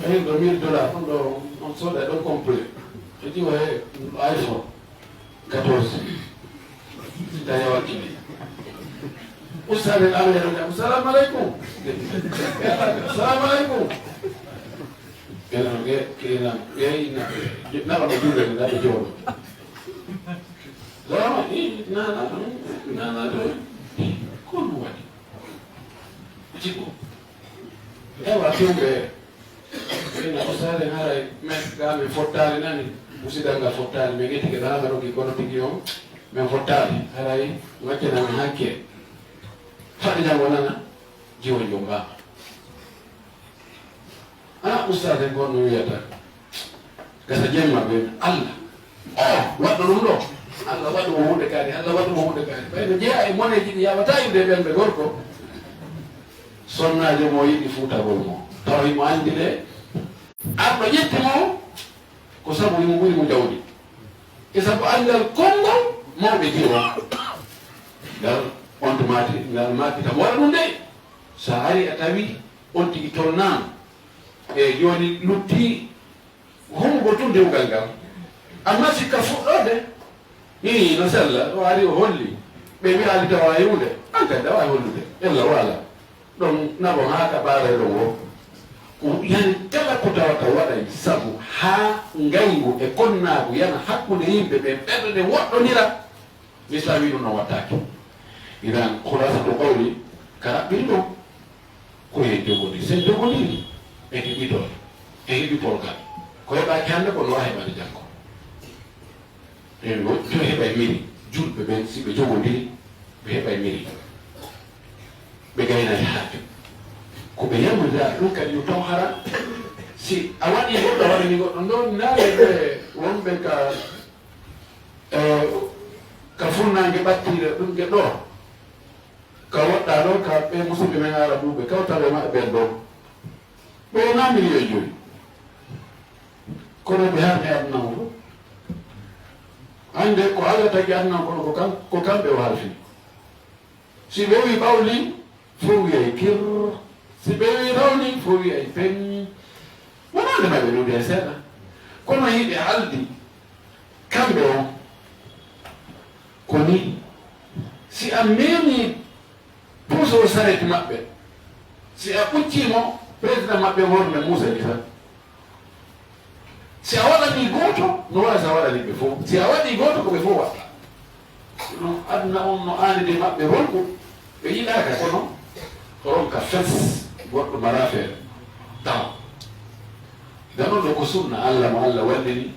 Tawi ɗo mille dollars ɗum ɗo on sooda ɗon complet. E jiwa he iPhone quatorze. Sita yawa kili. Ustade en amere ɗo jam. Salamu alaikum. Salamu alaikum. Ena ge kina ge ina. Nawa no jure na be jono. Salamu i na na na na do. Kun wadi. Jibo. Ewa tumbe. Ina o sare haray men ga men fottaali nani. Musidal ngal fottaali men eti ke dana garoki kono tigi on. Men fottaali haray waccana men hakke. Fadi jango nana jiwo jomba. A ustade gon no wiyata. Gasa jemma be Allah. O waɗɗo ɗum ɗo. Allah waɗu mo hunde kaari, Allah waɗu mo hunde kaari. Ɓay no jeeya e moneji ɗi yawata yiwde ɓen ɓe gorko. Sonnaajo mo yiɗi fuutagol mo. Tawa himo anndi de. Arɗo ƴetti mo. Ko sabu himo ɓuri mo jawdi. E sabu anndal konngol mawɓe jiwo. Ngal on to maati, ngal maati kam waɗa ɗum de. So a ari a tawi on tigi tolnaama. E jooni lutti humugo tun dewgal ngal. Amma sikka fuɗɗoode, ii, no sella, o ari o holli. Ɓe wi'aali tawa e hunde, an kadi awa e hollude. Ella wala. Ɗon nabo haa ka ɓaare ɗon o. Ko yani kala ko tawata waɗay sabu haa ngayngu e konnaagu yana hakkunde yimɓe ɓe ɓerɗe ɗe woɗɗonira. L'islam wi ɗum no wattaaki. Idan, khulasatul qawli, ka raɓɓiri ɗum, ko e jogodi. Sen jogodiri, e heɓi doole, e heɓi polgal. Ko heɓaaki hannde, ko no heɓade janngo. E no to heɓay miri, julɓe ɓen, si ɓe jogodiri, ɓe heɓay miri. Ɓe gaynay haaju. Ko ɓe yamira ɗum kadi yo taw hara. Si a waɗi goɗɗo, a waɗani goɗɗo, ndo ndaare ɓe wonɓe ka, eh, ka funnaange ɓattiire ɗum ge ɗo. Ka woɗɗa ɗo, ka ɓe musidɓe men Arabuɓe, kawtal e maɓɓe ɓen ɗo. Ɓe wona miliyon joyi. Kono ɓe harmi aduna o fof. Hannde ko Allah tagi aduna o, kono ko kam-, ko kamɓe o halfini. Si ɓe wi ɓawli, fof wiyay kir. Si ɓe wi rawni, fof wiyay peng. Wonande maɓɓe ɗum de seeɗa. Kono hiɓe haldi, kamɓe on. Ko ni, si a memi puso saret maɓɓe, si a ɓuccimo, président maɓɓe worɓe Musa ni tan. Si a waɗanii gooto, no waɗa si a waɗanii ɓe fof. Si a waɗii gooto, ko ɓe fof waɗta. Ɗum aduna on no aanidi maɓɓe ronku, ɓe yiɗaaka, kono ko ronka fes, goɗɗo mara feere. Taw. Nde non ɗo ko sunna Allah mo Allah wallini,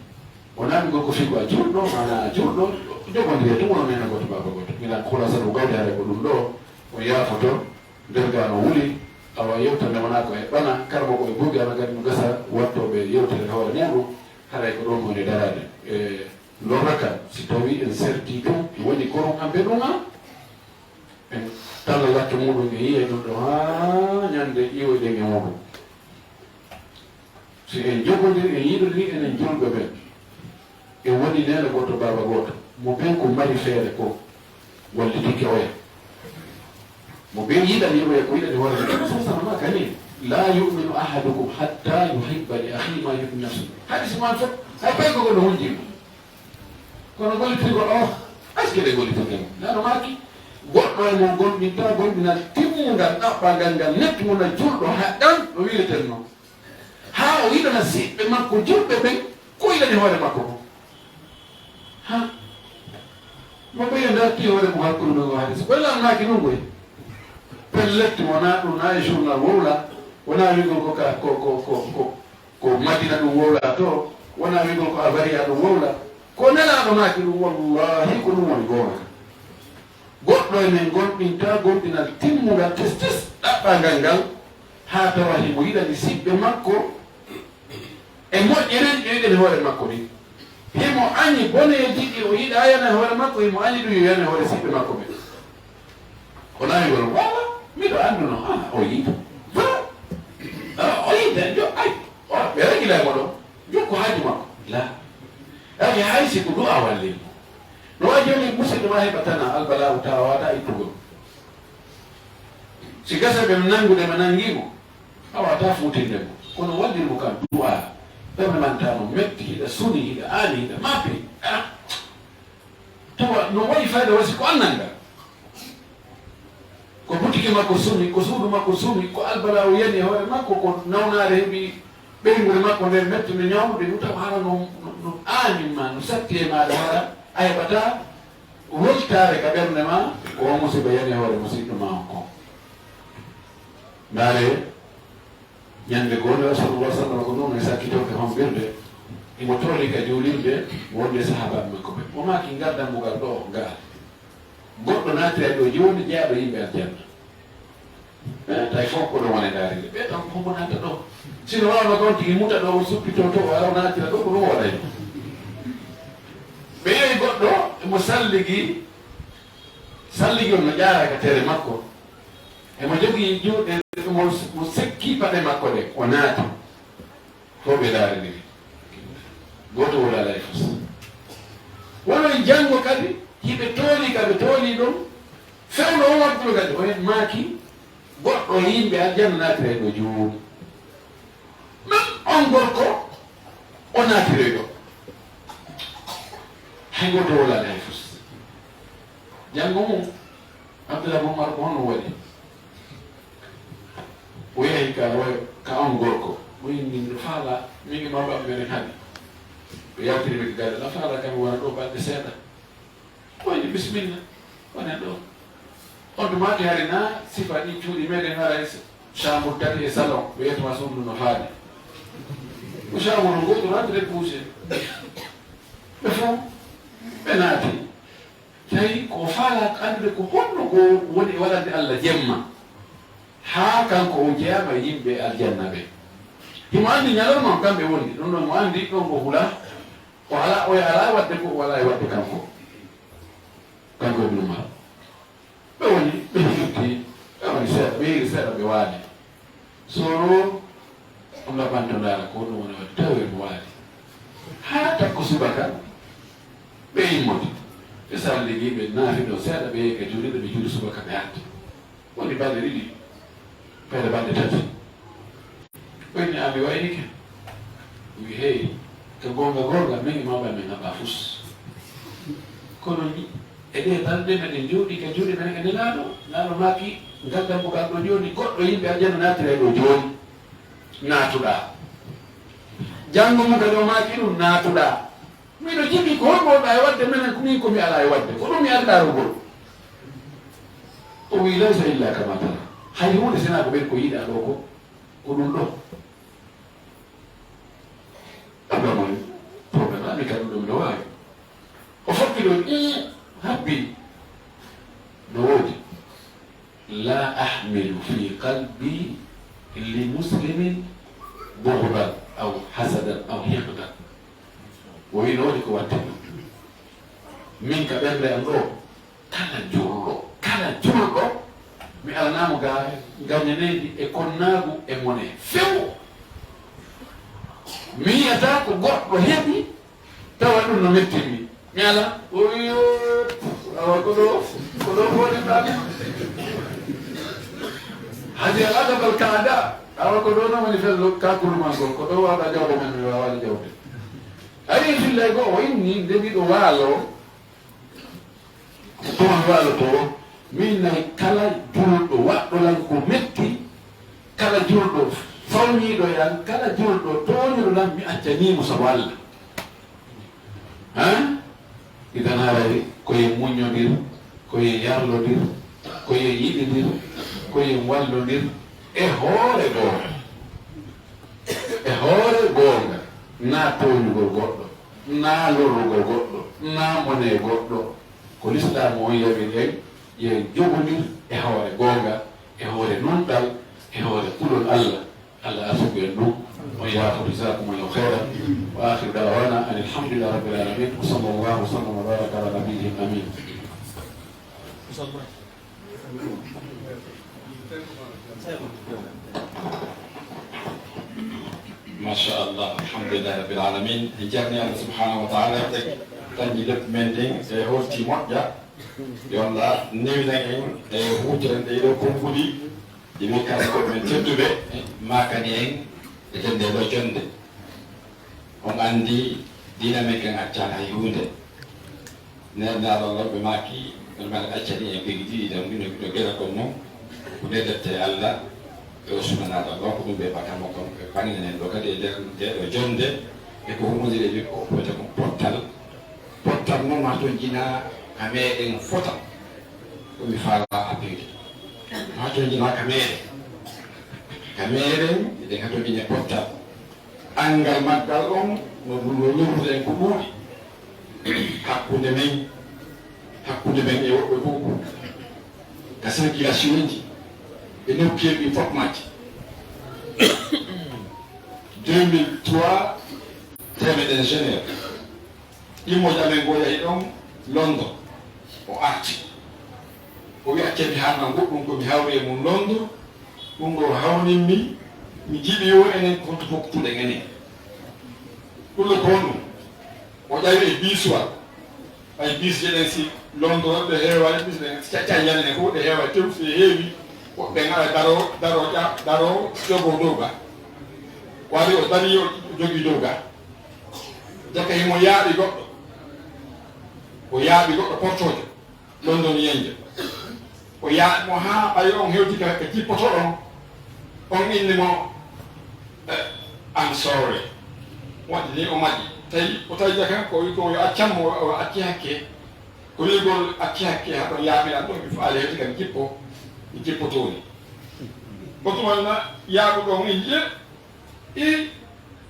o naamigol ko fii ko a juulɗo, maanaa a juulɗo, jogondire tun wono neene gooto, baaba gooto. Miɗen kula sabu gawde hare ko ɗum ɗo, o yaafoto. Nder ga no wuli, awa yewtere nde wonaa ko e ɓana, kala mo ko e buugi ana gadi no gasa wattooɓe yewtere hoore muuɗum, haray ko ɗoon woni daraade. E lorra kan, si tawii en sertii tun, woni korum amɓe ɗum an, en talla lacco muuɗum, en yiyay ɗum ɗo haa ñande iwoyɗen e muuɗum. Si en jogondiri, en yiɗondiri, enen julɓe ɓen, en woni neene gooto, baaba gooto, mo ɓen ko mari feere ko wallitike oya. Mo ɓen yiɗani oya ko yiɗani hoore mum. Sallallahu alaihi wasallam kani, "La yu'minu ahadukum hatta yuhibba li akhihi ma yuhibbu li nafsihi." Hadis man fof, hay pay ko no hunjima. Kono gollitirgol o, est-ce que ɓe gollitirta mo? Nano maaki, goɗɗo e mon gomɗinta gomɗinal timmungal, ɗaɓɓangal ngal, nettungal julɗo haɗɗan no wiireten non. Haa o yiɗana siɓɓe makko julɓe ɓen ko yiɗani hoore makko kon. Ha? Mo ɓeya darti hoore mum hakkunde men o haade. So ɓe laamnaaki non koy. Pellet, wonaa ɗum, naa e journal wowla, wonaa wi'gol ko ka, ko, ko, ko, ko, ko Madina ɗum wowla to, wonaa wi'gol ko Avariya ɗum wowla. Ko Nelaaɗo maaki ɗum, wallahi ko ɗum woni goonga. Goɗɗo e men gomɗinta gomɗinal timmungal, tes tes, ɗaɓɓangal ngal, haa tawa himo yiɗani siɓɓe makko e moƴƴereeji ɗi o yiɗani hoore makko ɗin. Himo añi boneeji ɗi o yiɗaa yana e hoore makko, himo añi ɗum yo yana e hoore siɓɓe makko ɓen. O naawi won, "Wala, miɗo annduno, ah, o yiita. Ba, ah, o yiita, yo, ay, o, ɓe ragila e moɗon, jokku haaju makko." La. Ay, hay si ko ɗum a wallimo. No wayi jooni musidɗo ma heɓa tan albalaahu tawa wata ittugol. Si gasa ɓe nanngude ɓe nanngii mo, a wata fuutinde mo. Kono wallir mo kam du'a. Ɓernde man tawa no metti, hiɗa suni, hiɗa aani, hiɗa maapi. Ah! Tawa no wayi fayda wasi ko annal ngal. Ko butiki makko sumi, ko suudu makko sumi, ko albalaawo yani e hoore makko, ko nawnaare heɓi ɓeynguure makko nden mettude ñawnude ɗum, tawa hara no, no, no aani ma, no satti e maaɗa, hara a heɓataa weltaare ka ɓernde ma, ko on musiba yani e hoore musiɗɗo ma on kon. Ndaare, ñande goonde o sallallahu alaihi wasallam ko ɗum e sakkitorde hombirde, imo tooli ka juulirde wonde sahaabaaɓe makko ɓe. O maaki, ngal dambugal ɗo, ngal. Goɗɗo naatiray ɗo jooni, jeyaaɗo yimɓe aljanna. Eh, tawi fof ko ɗo woni ndaarinde. Ɓe tan ko mo naata ɗo. Sino waawno ɗon tigi muta ɗo, o suppitoo to, o ara o naatira ɗo, ko ɗum waɗay. Ɓe yehi goɗɗo, mo salligi, salligi on no ƴaara ka tere makko. Emo jogii juuɗe, mo, mo sekki paɗe makko ɗe, o naati. Fof ɓe ndaarindiri. Gooto wolaali hay fus. Wano e janngo kadi, hiɓe tooli ka ɓe tooli ɗum. Fewndo o waɗtuno kadi, o en maaki, goɗɗo e yimɓe aljanna naatira e ɗo jooni. Même on gorko, o naatira e ɗo. Hay gooto wolaali hay fus. Janngo mum, Abdullah Umar ko honno waɗi? O yehi ka, o, ka on gorko. O inni, "Miɗo faala, min e mawɓe am meɗen haaɗi." Ɓe yaltiri ɓe galle. "La faala kam wona ɗo balɗe seeɗa." O inni, "Bisimilla, wonen ɗo." On tuma ɗi hari na sifa ɗi cuuɗi meɗen haray s-, chambre tati e salon. Ɓe yettuma suudu no faali. Ko chambre ngootu rentrée couché. Ɓe fof, ɓe naati. Tawi ko o faalaaka anndude ko honno ko woni e waɗande Allah jemma, haa kanko o jeyaama e yimɓe aljanna ɓe. Himo anndi ñalawma on kamɓe wondi, ɗum ɗon mo anndi ɗon ko hula, o alaa, o alaa e waɗde ko o alaa e waɗde kanko. Kanko Ibnu Umar. Ɓe woni, ɓe hirti, ɓe woni seeɗa, ɓe hiri seeɗa, ɓe waali. Soro, o laɓanto ndaara ko honno woni waɗde, tawi mo waali. Haa takko subaka, ɓe immoti. Ɓe salligi, ɓe naafi ɗo seeɗa, ɓe yehi ka juulirde, ɓe juuli subaka, ɓe arti. Woni balɗe ɗiɗi, feere balɗe tati. O inni, "An mi waynike." O wi, "Hey, ka goonga goonga, min e mawɓe amen haɓaa fus. Kono ni, e ɗee balɗe meɗen jooɗii ka juuɗe men e Nelaaɗo, Nelaaɗo maaki, ngal dambugal ɗo jooni, goɗɗo yimɓe aljanna naatira e ɗo jooni. Naatuɗaa." Janngo mum kadi o maaki ɗum, "Naatuɗaa." Miɗo jiɓi ko honno wonɗaa e waɗde, minen ko min ko mi alaa e waɗde. Ko ɗum mi ari ɗaarugol. O wi, "Laysa illa kama tara." Hay huunde sinaa ko ɓen ko yiɗaa ɗo ko, ko ɗum ɗo. Abba mon problème, ami kam ɗum no waawi. O fokki ɗo, "Ii, habbi." No woodi. "La ahmilu fi qalbi li muslimin bughdan aw hasadan aw hiqdan." O wi, "No woodi ko watte ɗum. Min ka ɓernde am ɗo, kala juulɗo, kala juulɗo, mi alanaamo ga gañaneeji e konnaagu e mone few. Mi yi'ataa ko goɗɗo heɓi, tawa ɗum no mettinmi. Mi ala." O wi, "Yo, awa ko ɗo, ko ɗo woni ɗaami. Hadi al adab al kaada." Awa ko ɗo no woni fel kakuru man ko, ko ɗo waɗa jawde men, mi waawaani jawde. Ari fillay go, o inni, nde miɗo waalo, ko ɗon waaloto, min nay kala juulɗo waɗɗo lan ko metti, kala juulɗo fawñiiɗo yan, kala juulɗo tooñuɗo lan, mi accanii mo sabu Allah. Han? Idan haray ko yen muññondir, ko yen yarlodir, ko yen yiɗindir, ko yen wallondir e hoore goonga. E hoore goonga, naa tooñugol goɗɗo, naa lorrugol goɗɗo, naa monee goɗɗo. Ko Lislaamu on yamiri en, yo en jogondir e hoore goonga, e hoore nunɗal, e hoore kulol Allah. Allah arsuku en ɗum. On yaafo, jazakumullahu khairan. Wa akhiru da'wana anil hamdulillahi rabbil alamin. Wa sallallahu wa sallam wa baraka ala nabiyyil amin. Machallah, alhamdulillahi rabbil alamin. En jarni Allah subhanahu wa taala, tan ji lepp men ɗin e holti moƴƴa. Yo Allah newinan en e huutoren ɗee ɗoo konguɗi. Ɗi min kala ko men tedduɓe, maakani en Eten nde ɗo jonnde, on anndi diina men kan accaani hay huunde. Neernaaɗo Allah ɓe maaki, on mbaɗa accani en begi ɗiɗi tan, mino mino gera kon noon, ko nde defte Allah, e o sunanaaɗo Allah, ko ɗum ɓe bakamo kon, ɓe bannganen ɗo kadi e nder nde ɗo jonnde, e ko humondiri e ɓe ko wiyete kon pottal. Pottal noon ma to jina ka meɗen fota, ko mi faala appuyde. Ma to jina ka meɗen, ka meɗen, eɗen hatojine pottal. Anngal maggal on no ɗum no lorrude en ko ɗuuɗi. Hakkunde men, hakkunde men e woɓɓe fof. Ka circulation ji, e nokkeeji ɗi fof majji. Deux mille trois, teemeɗen Genève. Ɗimmojo amen goo yahi ɗon Londo. O arti. O wi accen mi haalna goɗɗum ko mi hawri e mum Londo. Ɗum ɗo hawnimmi. Mi jiɗi yo enen kontu fof puɗen enen. Ɗum ɗo ko honɗum? O ƴawi e biisuwal. Ɓay biisje ɗen si Londo ɗe heewaani, biis ɗen cacca yande fof ɗe heewaani, tew si heewi, woɓɓe ngaɗa daro, daro ƴa-, daro jogo dow ga. Waɗi o dari o jogii dow ga. Jaka himo yaaɓi goɗɗo. O yaaɓi goɗɗo portoojo, Londoniyenjo. O yaaɓi mo haa ɓay on hewti ka, ka jippoto ɗon. On inni mo, eh, "I'm sorry." Waɗi ni o maƴi. Tawi, o tawi jaka ko wi ko yo accam mo, o acci hakke. Ko wi'ugol acci hakke haa ɗon yaaɓi lan ɗon, mi faale hewti kam jippo, mi jippotooni. Ko tuma na yaaɓuɗo on inni, "Eh, eh,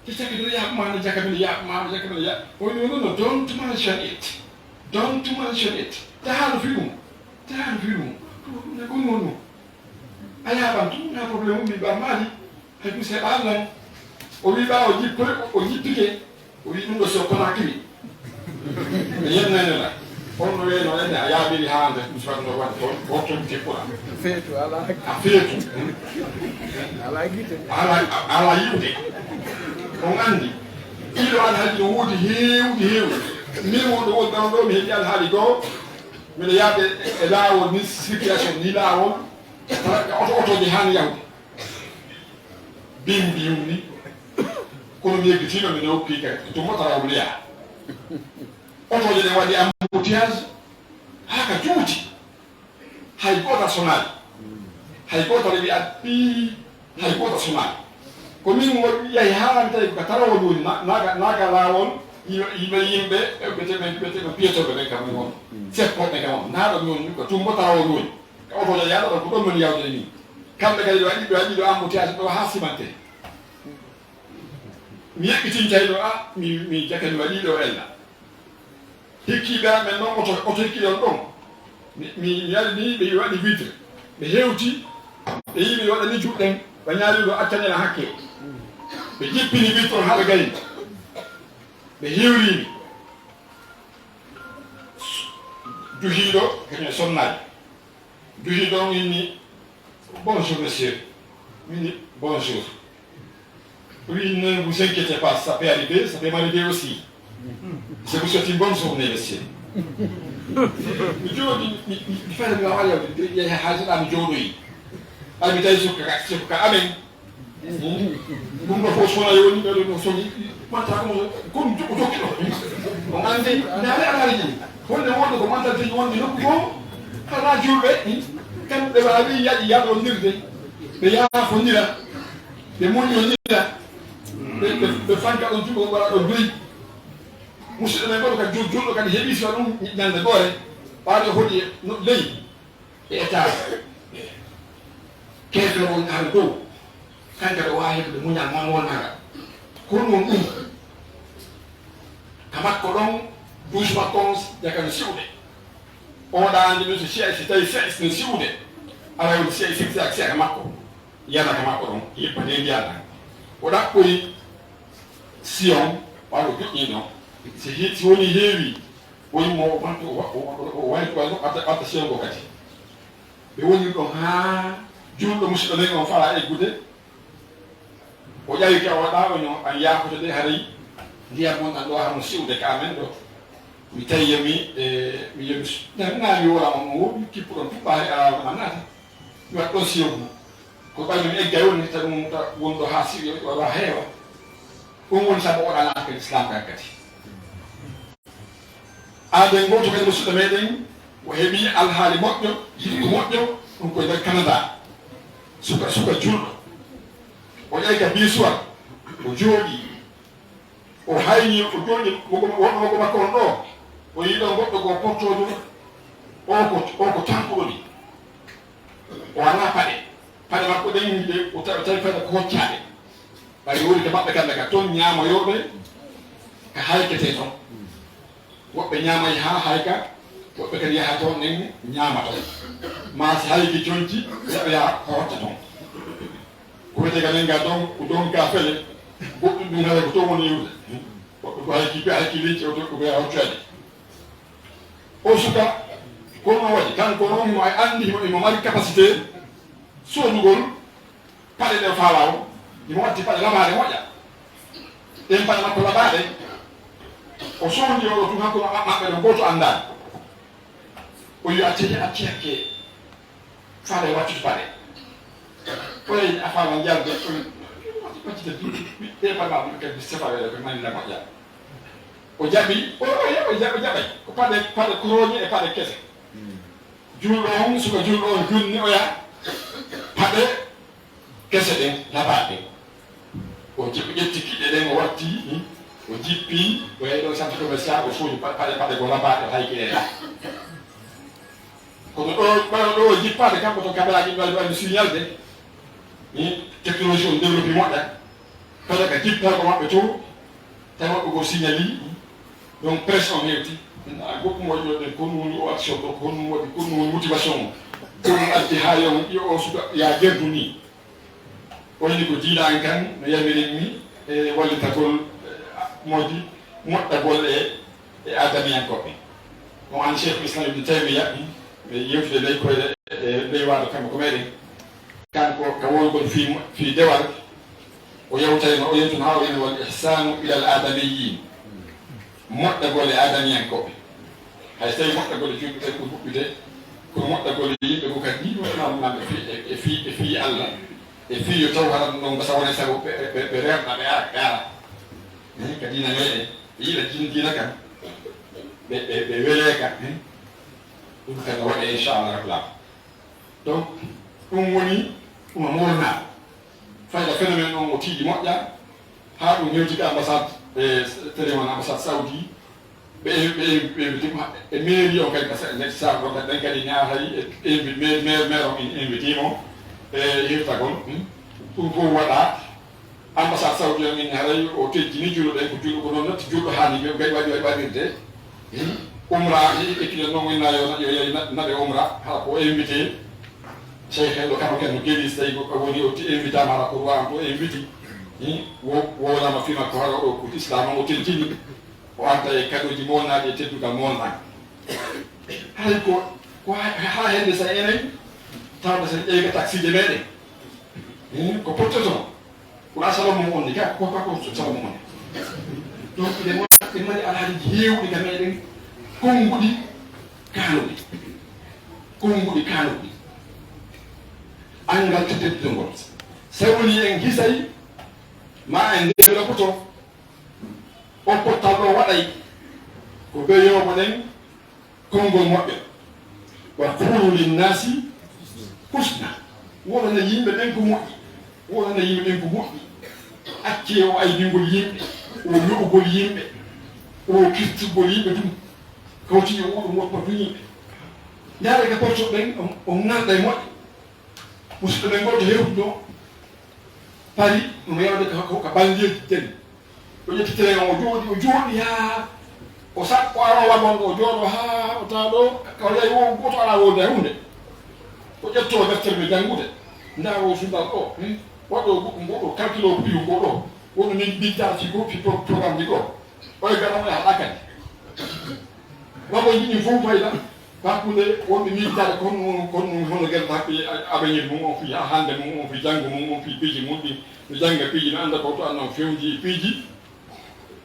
Te cakkitori yaaɓ ma, no jaka min yaaɓ ma, no jaka min yaaɓ." O wi'i, "No, no, no, don't mention it. Don't mention it. Ta haalu fii ɗum. Ta haalu fii ɗum. Ko, ko, ko, ko, ko. A yaaɓan tu, na problème, mi ba mali. Hay ɗum seeɓa lan." O wi'i ɓaawo jippoy, o, o jippike. O wi'i ɗum ɗo so Conakry. Mi yennani la. On no weyno ene a yaaɓiri haande, ɗum suwatno waɗde toon, ko toon jippoɗa. Feetu, ala. A feetu. Ala gite. Ala, ala yiwde. On anndi. Ɗiɗo alhaali no woodi heewɗi, heewɗi. Min wonɗo won ɗon ɗo, mi heɓi alhaali goo. Miɗo yaade e laawol ni, circulation ni laawol. Tara oto, otooji haani yahude. Bim, bim ni. Kono mi yeggitiino, mi nokki kadi. Ko tuma tara o liya. Otooji ɗe waɗi embouteillage. Haa ka juuti. Hay gooto sonaali. Hay gooto wi'a ɓii, hay gooto sonaali. Ko min woni yahi haa mi tawi ko ka tarawol woni na-, naaka, naaka laawol, yimɓe, yimɓe, yimɓe, ɓe temen, ɓe temen piyotooɓe ɓen kam woni hono. Seppooɓe kam woni. Naaɗo mi woni ko tumbo tarawol woni. Ka oto yaada ɗo ko ɗon min yawde ni. Kamɓe kadi ɓe waɗi, ɓe waɗi ɗo embouteillage ɗo haa simante. Mi yeɓɓitintay ɗo, a, mi, mi jaka mi waɗi ɗo ella. Hikkiiɓe amen noon, oto, oto hikkiiɓe on ɗon. Mi, mi, mi ari ni, ɓe waɗi vitre. Ɓe hewti, ɓe yii mi waɗani juuɗen, ɓe ñaari ɗo accanela hakke. Ɓe jippini vitre on haa ɓe gayni. Ɓe hewrini. Duhiiɗo, kañum e sonnaay. Duhiiɗo on inni, "Bonjour, monsieur." Mi inni, "Bonjour." O wi, "Ne vous inquiétez pas, ça peut arriver, ça peut m'arriver aussi. Je vous souhaite une bonne journée, monsieur." Mi jooɗi, mi, mi, mi fayda mi wawa yawde, mi yehi haaji ɗa mi jooɗoyi. Ay mi tawi sukka ka, sukka amen. Ɗum ɗo fof sona yoni, ɓeɗo ɗo soni, manta ko mo, ko ɗum jokki ɗo. On anndi, ndaare alhaali ɗum. Honde wonde ko mentalité ji wonde nokku goo, kala julɓe, kamɓe ɓe waawi yaɗi yaɗondirde, ɓe yaafondira, ɓe muññondira, ɓe, ɓe, ɓe fanka ɗon juɗo waɗa ɗo doyi. Musidɗo men goɗɗo ka jul-, julɗo kadi heɓi siwa ɗum ñande goore, ɓaaɗo hoɗi e no ley, e étage. Keefeero on ar dow, kanka ɗo waawi heɓude muñal mon wonnata. Kono won ɗum, ka makko ɗon, douze makko on, jaka no siwde. O waɗa anndi ɗum so siya, si tawi siya, si no siwde, aray on siya, siya, siya, siya ka makko. Yana ka makko ɗon, yippa nde ndiyam ɗan. O ɗaɓɓoyi siyon, ɓaaɗo joƴƴi ɗon. Si hi-, si woni heewi, o yimmo o wantu, o wa-, o wa-, o wa-, o waylito, waylito, ɓatta, ɓatta siyon go kadi. Ɓe woni ɗon haa juulɗo musidɗo men on fala eggude. O ƴawi ka o waɗa o ñoo, "An yaafoto de haray ndiyam mon ɗan ɗo hano siwde ka amen ɗo." Mi tawi yo mi, e, mi yo mi su-, na, na mi wora on, on woɗi kippuɗon tun ɓaari alaa on annata. Mi waɗa ɗon siyon mo. Ko ɓayde mi egga woni, tawi ɗum ta-, woni ɗo haa siɗo, waɗa heewa. Ɗum woni sabu o waɗa laaka Islam kan kadi. Aaden gooto kadi, musidɗo meɗen, o heɓi alhaali moƴƴo, yiɗi ko moƴƴo, ɗum ko e nder Canada. Suka, suka julɗo. O ƴeewi ka bisuwal, o jooɗi. O hayni, o jooɗi, woɗɗo, woɗɗo makko on ɗo. O yii ɗon goɗɗo ko portoojo, o ko, o ko tankuɗo ni. O alaa paɗe. Paɗe makko ɗen, de, o ta-, o tawi paɗe ko hoccaaɗe. Ɓay woni ka maɓɓe kamɓe ka ton ñaamoyooɓe, ka hayketee ton. Woɓɓe ñaamay haa hayka, woɓɓe kadi yaha ton ɗen ñaama ton. Maa si hayki conci, ɓe yaha ko hotta ton. Ko wiyetee ka men ga don, ko don ka fele, goɗɗum ɗum haray ko ton woni iwde. Woɓɓe ko hayki, ɓe hayki liƴƴi, o to ko ɓe yaha hoccoyde. O suka, kono o waɗi, kanko noon himo anndi, himo, himo mari capacité soodugol paɗe ɗe o faalaa o. Himo watti paɗe labaaɗe moƴƴa. Ɗen paɗe makko labaaɗe, o soodi o ɗo tun hakkunde ma-, maɓɓe ɗon, gooto anndaani. O wi'i, "Acce, acce, acce." Faade wattude paɗe. Koye a faama njalde, ɗum wattita bi-, bi-, ɓe paɗe maɓɓe kadi sefa weeɗa ko mani la moƴƴa. O jaɓi, o, o, o jaɓi, o jaɓay. Ko paɗe, paɗe korooñe e paɗe kese. Julɗo on, suka julɗo on jonni oya paɗe kese ɗen, labaaɗe ɗen. O jippi, ƴetti kiɗɗe ɗen, o watti, hmm, o jippi, o yahi ɗon centre commercial, o soodi pa-, paɗe, paɗe goo labaaɗe, o hayki ɗe ɗa. Kono ɗo, ɓaɗa ɗo o jippaade, kamɓe to kameraaji ɗi waɗi, waɗi signal de, hmm, technologie on développé moƴƴa. Paɗe ka jippata ko maɓɓe to, tawi maɓɓe goo signali, donc pression hewti. A goɗɗum waɗi ɗo ɗen, ko ɗum woni o action ɗo, ko ɗum waɗi, ko ɗum woni motivation o. Ko ɗum addi haa yo, yo o suka, ya gerdu ni. O woni ko diina an kan, no yamirin mi, e wallitagol, e, moodi, moɗɗagol e, e aadamiyankooɓe. Ko an Cheikh Islam Ibn Taymiya, ɓe yewtude ley koyɗe, e, ley waado kamɓe ko meɗen. Kanko ka wowlugol fii, fii dewal, o yewtayno, o yewtuno haa o wi'no, "Wal ihsanu ilal adamiyyin." Moɗɗagol e aadamiyankooɓe. Hay so tawii moɗɗagol e julɓe ɓe ko huɓɓude, kono moɗɗagol e yimɓe ko kadi ni, ɗum ɗum ɗum e fii, e, e fii, e fii Allah. E fii yo taw hara ɗum ɗon gasa wonay sabu ɓe, ɓe, ɓe reerɗa, ɓe ara, ɓe ara. Eh, ka diina meɗen, ɓe yiɗa jin diina kan. Ɓe, ɓe, ɓe welee kan, eh. Ɗum kan no waɗee, inchallah, rabbil alamin. Donc, ɗum woni, ɗum a moolnaa. Fayda phénomène on o tiiɗi moƴƴa, haa ɗum hewti ka ambassade, e, télé on ambassade Saudi, ɓe, ɓe, ɓe invité mo e mairie on kadi, parce que neɗɗo saabu ɗon kadi, ɗen kadi ñaatay e invi-, maire, maire, maire on in-, invité mo e hirtagol, hmm. Ɗum fof waɗa, ambassade Saudi on in haray o tejjini julɓe ɓen, ko julɓe ko noon natti julɗo haani ɓe waɗi, waɗi, waɗirde. Umra, e, e kila noon, inna yo, yo, yo na-, naɓe umra, haa ko invité. Cheikh en ɗo kamo ken no geli, so tawi ko woni o ti-, invité ma, haa ko ruwa ko invité. Hmm? Wo-, wowlama fima ko haa ɗo ko Islam o tejjini. O arta e kaɗoji molnaɗi e teddugal molnaɗi. Hay ko, ko ha, ha hende sa enen, tawde sen ƴeyga taxi je meɗen. Hmm? Ko pottoto. Ko a salon mum on ni, ka, ko, ko, ko salon mum on. Donc, eɗen wa-, eɗen mari alhaali heewɗi ka meɗen, konnguɗi, kaanuɗi. Konnguɗi, kaanuɗi. Anngal to teddugol. Sawni en hisay, ma en ndelokoto. O pottal ɗo waɗay ko ɓe yooɓo ɗen, konngol moƴƴo. Wa qulu linnasi husna. Woɗana yimɓe ɓen ko moƴƴi. Woɗana yimɓe ɓen ko moƴƴi. Accee o aybingol yimɓe, o yoɓugol yimɓe, o kirtugol yimɓe tun. Kawti e oɗo moƴƴo tun yimɓe. Ndaare ka porto ɓen, o, o ŋalɗa e moƴƴo. Musidɗo men gooto hewtuno Paris, no yewde ko, ko, ko banlieue ji tati. O ƴetti train o, o jooɗi, o jooɗi haa o sa-, o aroo wagon o jooɗo haa o tawa ɗo, ka o yahi o gooto alaa wonde e huunde. O ƴettoo deftere ɓe janngude. Ndaa o sunnal ɗo, hmm? Waɗo goɗɗum ɗo, calcul o prix o ɗo. Wonno min mbintaa fi go, fi pro-, programme ji ɗo. Oye gana o yaha ɗa kadi. Wago jiɗi fof fayda. Hakkunde wonɓe miijitaade ko honno, ko honno, hono gerte haɓɓi avenir mum on fii haa hannde mum on fii janngo mum on fii piiji mum ɗi. No jannga piiji, no annda ko to annon fewji e piiji.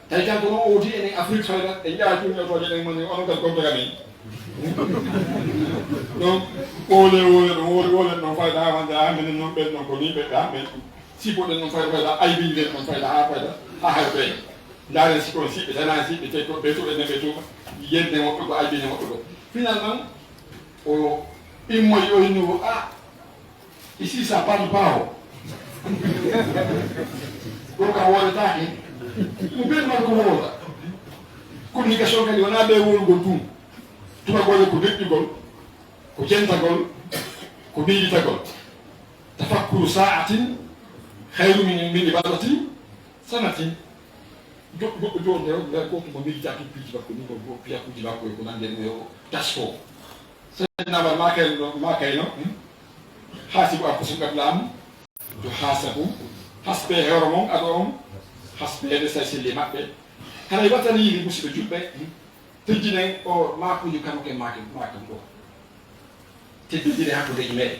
Tawi kanko noon o woti enen Afrique fayda, en njaha cuuɗi otooje ɗen moni onon kadi gonta kam en. Donc, ɓoole, ɓoole, ɗum ɓoole, ɓoole, ɗum fayda, haa wonde, haa minen noon, ɓen ɗon ko nii ɓe, haa ɓen, sippoɗen ɗum fayda, fayda, aybinɗen ɗum fayda, haa fayda, haa hay ɓe. Ndaaren si ko on siɓɓe, tan hay siɓɓe, te ko ɓe tuɓe, ɓe tuɓa, yedde woɓɓe ko, aybine woɓɓe ko. Finalement, o immoyi, o inni o, ah, ici, ça parle pas o. Ɗo ka wooletaake. Ɗum ɓen man ko woola. Communication kadi wonaa ɓe wowlugol tun. Tubagol ko deƴƴugol, ko jentagol, ko miijitagol. Tafakkuru sa'atin khayru min, min ibadati sanatin. Jo-, goɗɗo jooni nde, nde gooto mo miijita piiji makko ni, ko, ko piyakuuji makko e ko nanndi e ɗum e o tasko. Seydina Umar maa kayno, maa kayno, hmm? Haasibu anfusakum qabla an tuhaasabu. Hasbe hoore mon, ado on hasbeede say selli maɓɓe. Haray watani yiɗi musidɓe julɓe, hmm? Tejjinen o maakuuji kam ke maake, maake ɗo. Teddondire hakkundeeji meɗen.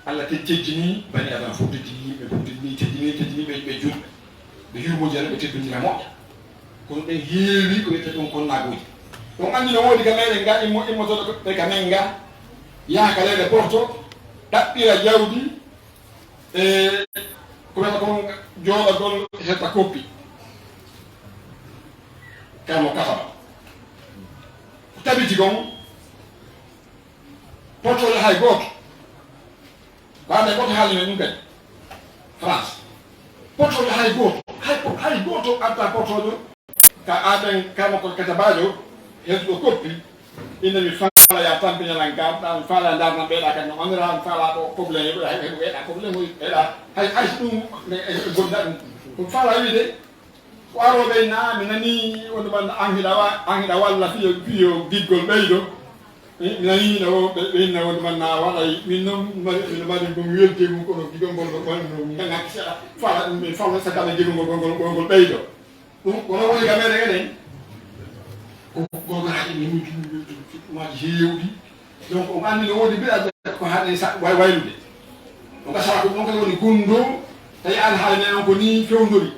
Allah te-, teddini bani Adama fof, teddini yimɓe fof, teddini, teddini, teddini ɓe, ɓe julɓe. Ɓe yurmodira, ɓe teddondira moƴƴa. Kono ɓen heewi ko wiyetee ɗum konnaaguuji. On anndi no woodi ka meɗen ga, immo-, immotooɗo ɓe ka men ga, yaha ka leyɗe Porto, ɗaɓɓira jawdi, e ko wiyata kon jooɗagol hedda koppi. Kamo kataba. Ko tabiti kon, Porto hay gooto. Ko adda gooto haalni men ɗum kadi. France. Porto hay gooto. Hay, hay gooto adda Porto ɗo. Ka aden kama ko kata baajo, hedduɗo koppi. Inde mi faala ya tampi ñalan ka, ɗa mi faala ya ndarna ɓeeɗa kadi no andira, mi faala ɗo problème, heɓu, heɓu, heɓu, heɓu, heɓu, heɓu, hay, hay si ɗum, ne, e, e, gonda ɗum. Ko faala wiide, ko arooɓe na, mi nani, wonde man, an hiɗa wa-, an hiɗa walla fiyo, fiyo giggol ɓeydo. Eh, mi nani no ɓe, ɓe inna wonde man na waɗay, min noon mari, miɗo mari ɗum weldii mum, kono giggol ngol no ɓanno, mi nani seeɗa. Faala ɗum, min faala sakala giggol ngol, ngol, ngol, ngol ɓeydo. Ɗum, kono woni ka meɗen enen. Ko gorgoraaji min, min, min, min, min, maaji heewɗi. Donc, omo anndi no woodi mbiɗa ko haɗen sa-, way-, waylude. O gasa ko ɗum kadi woni gunndoo, tawi alhaali men on ko nii fewndori.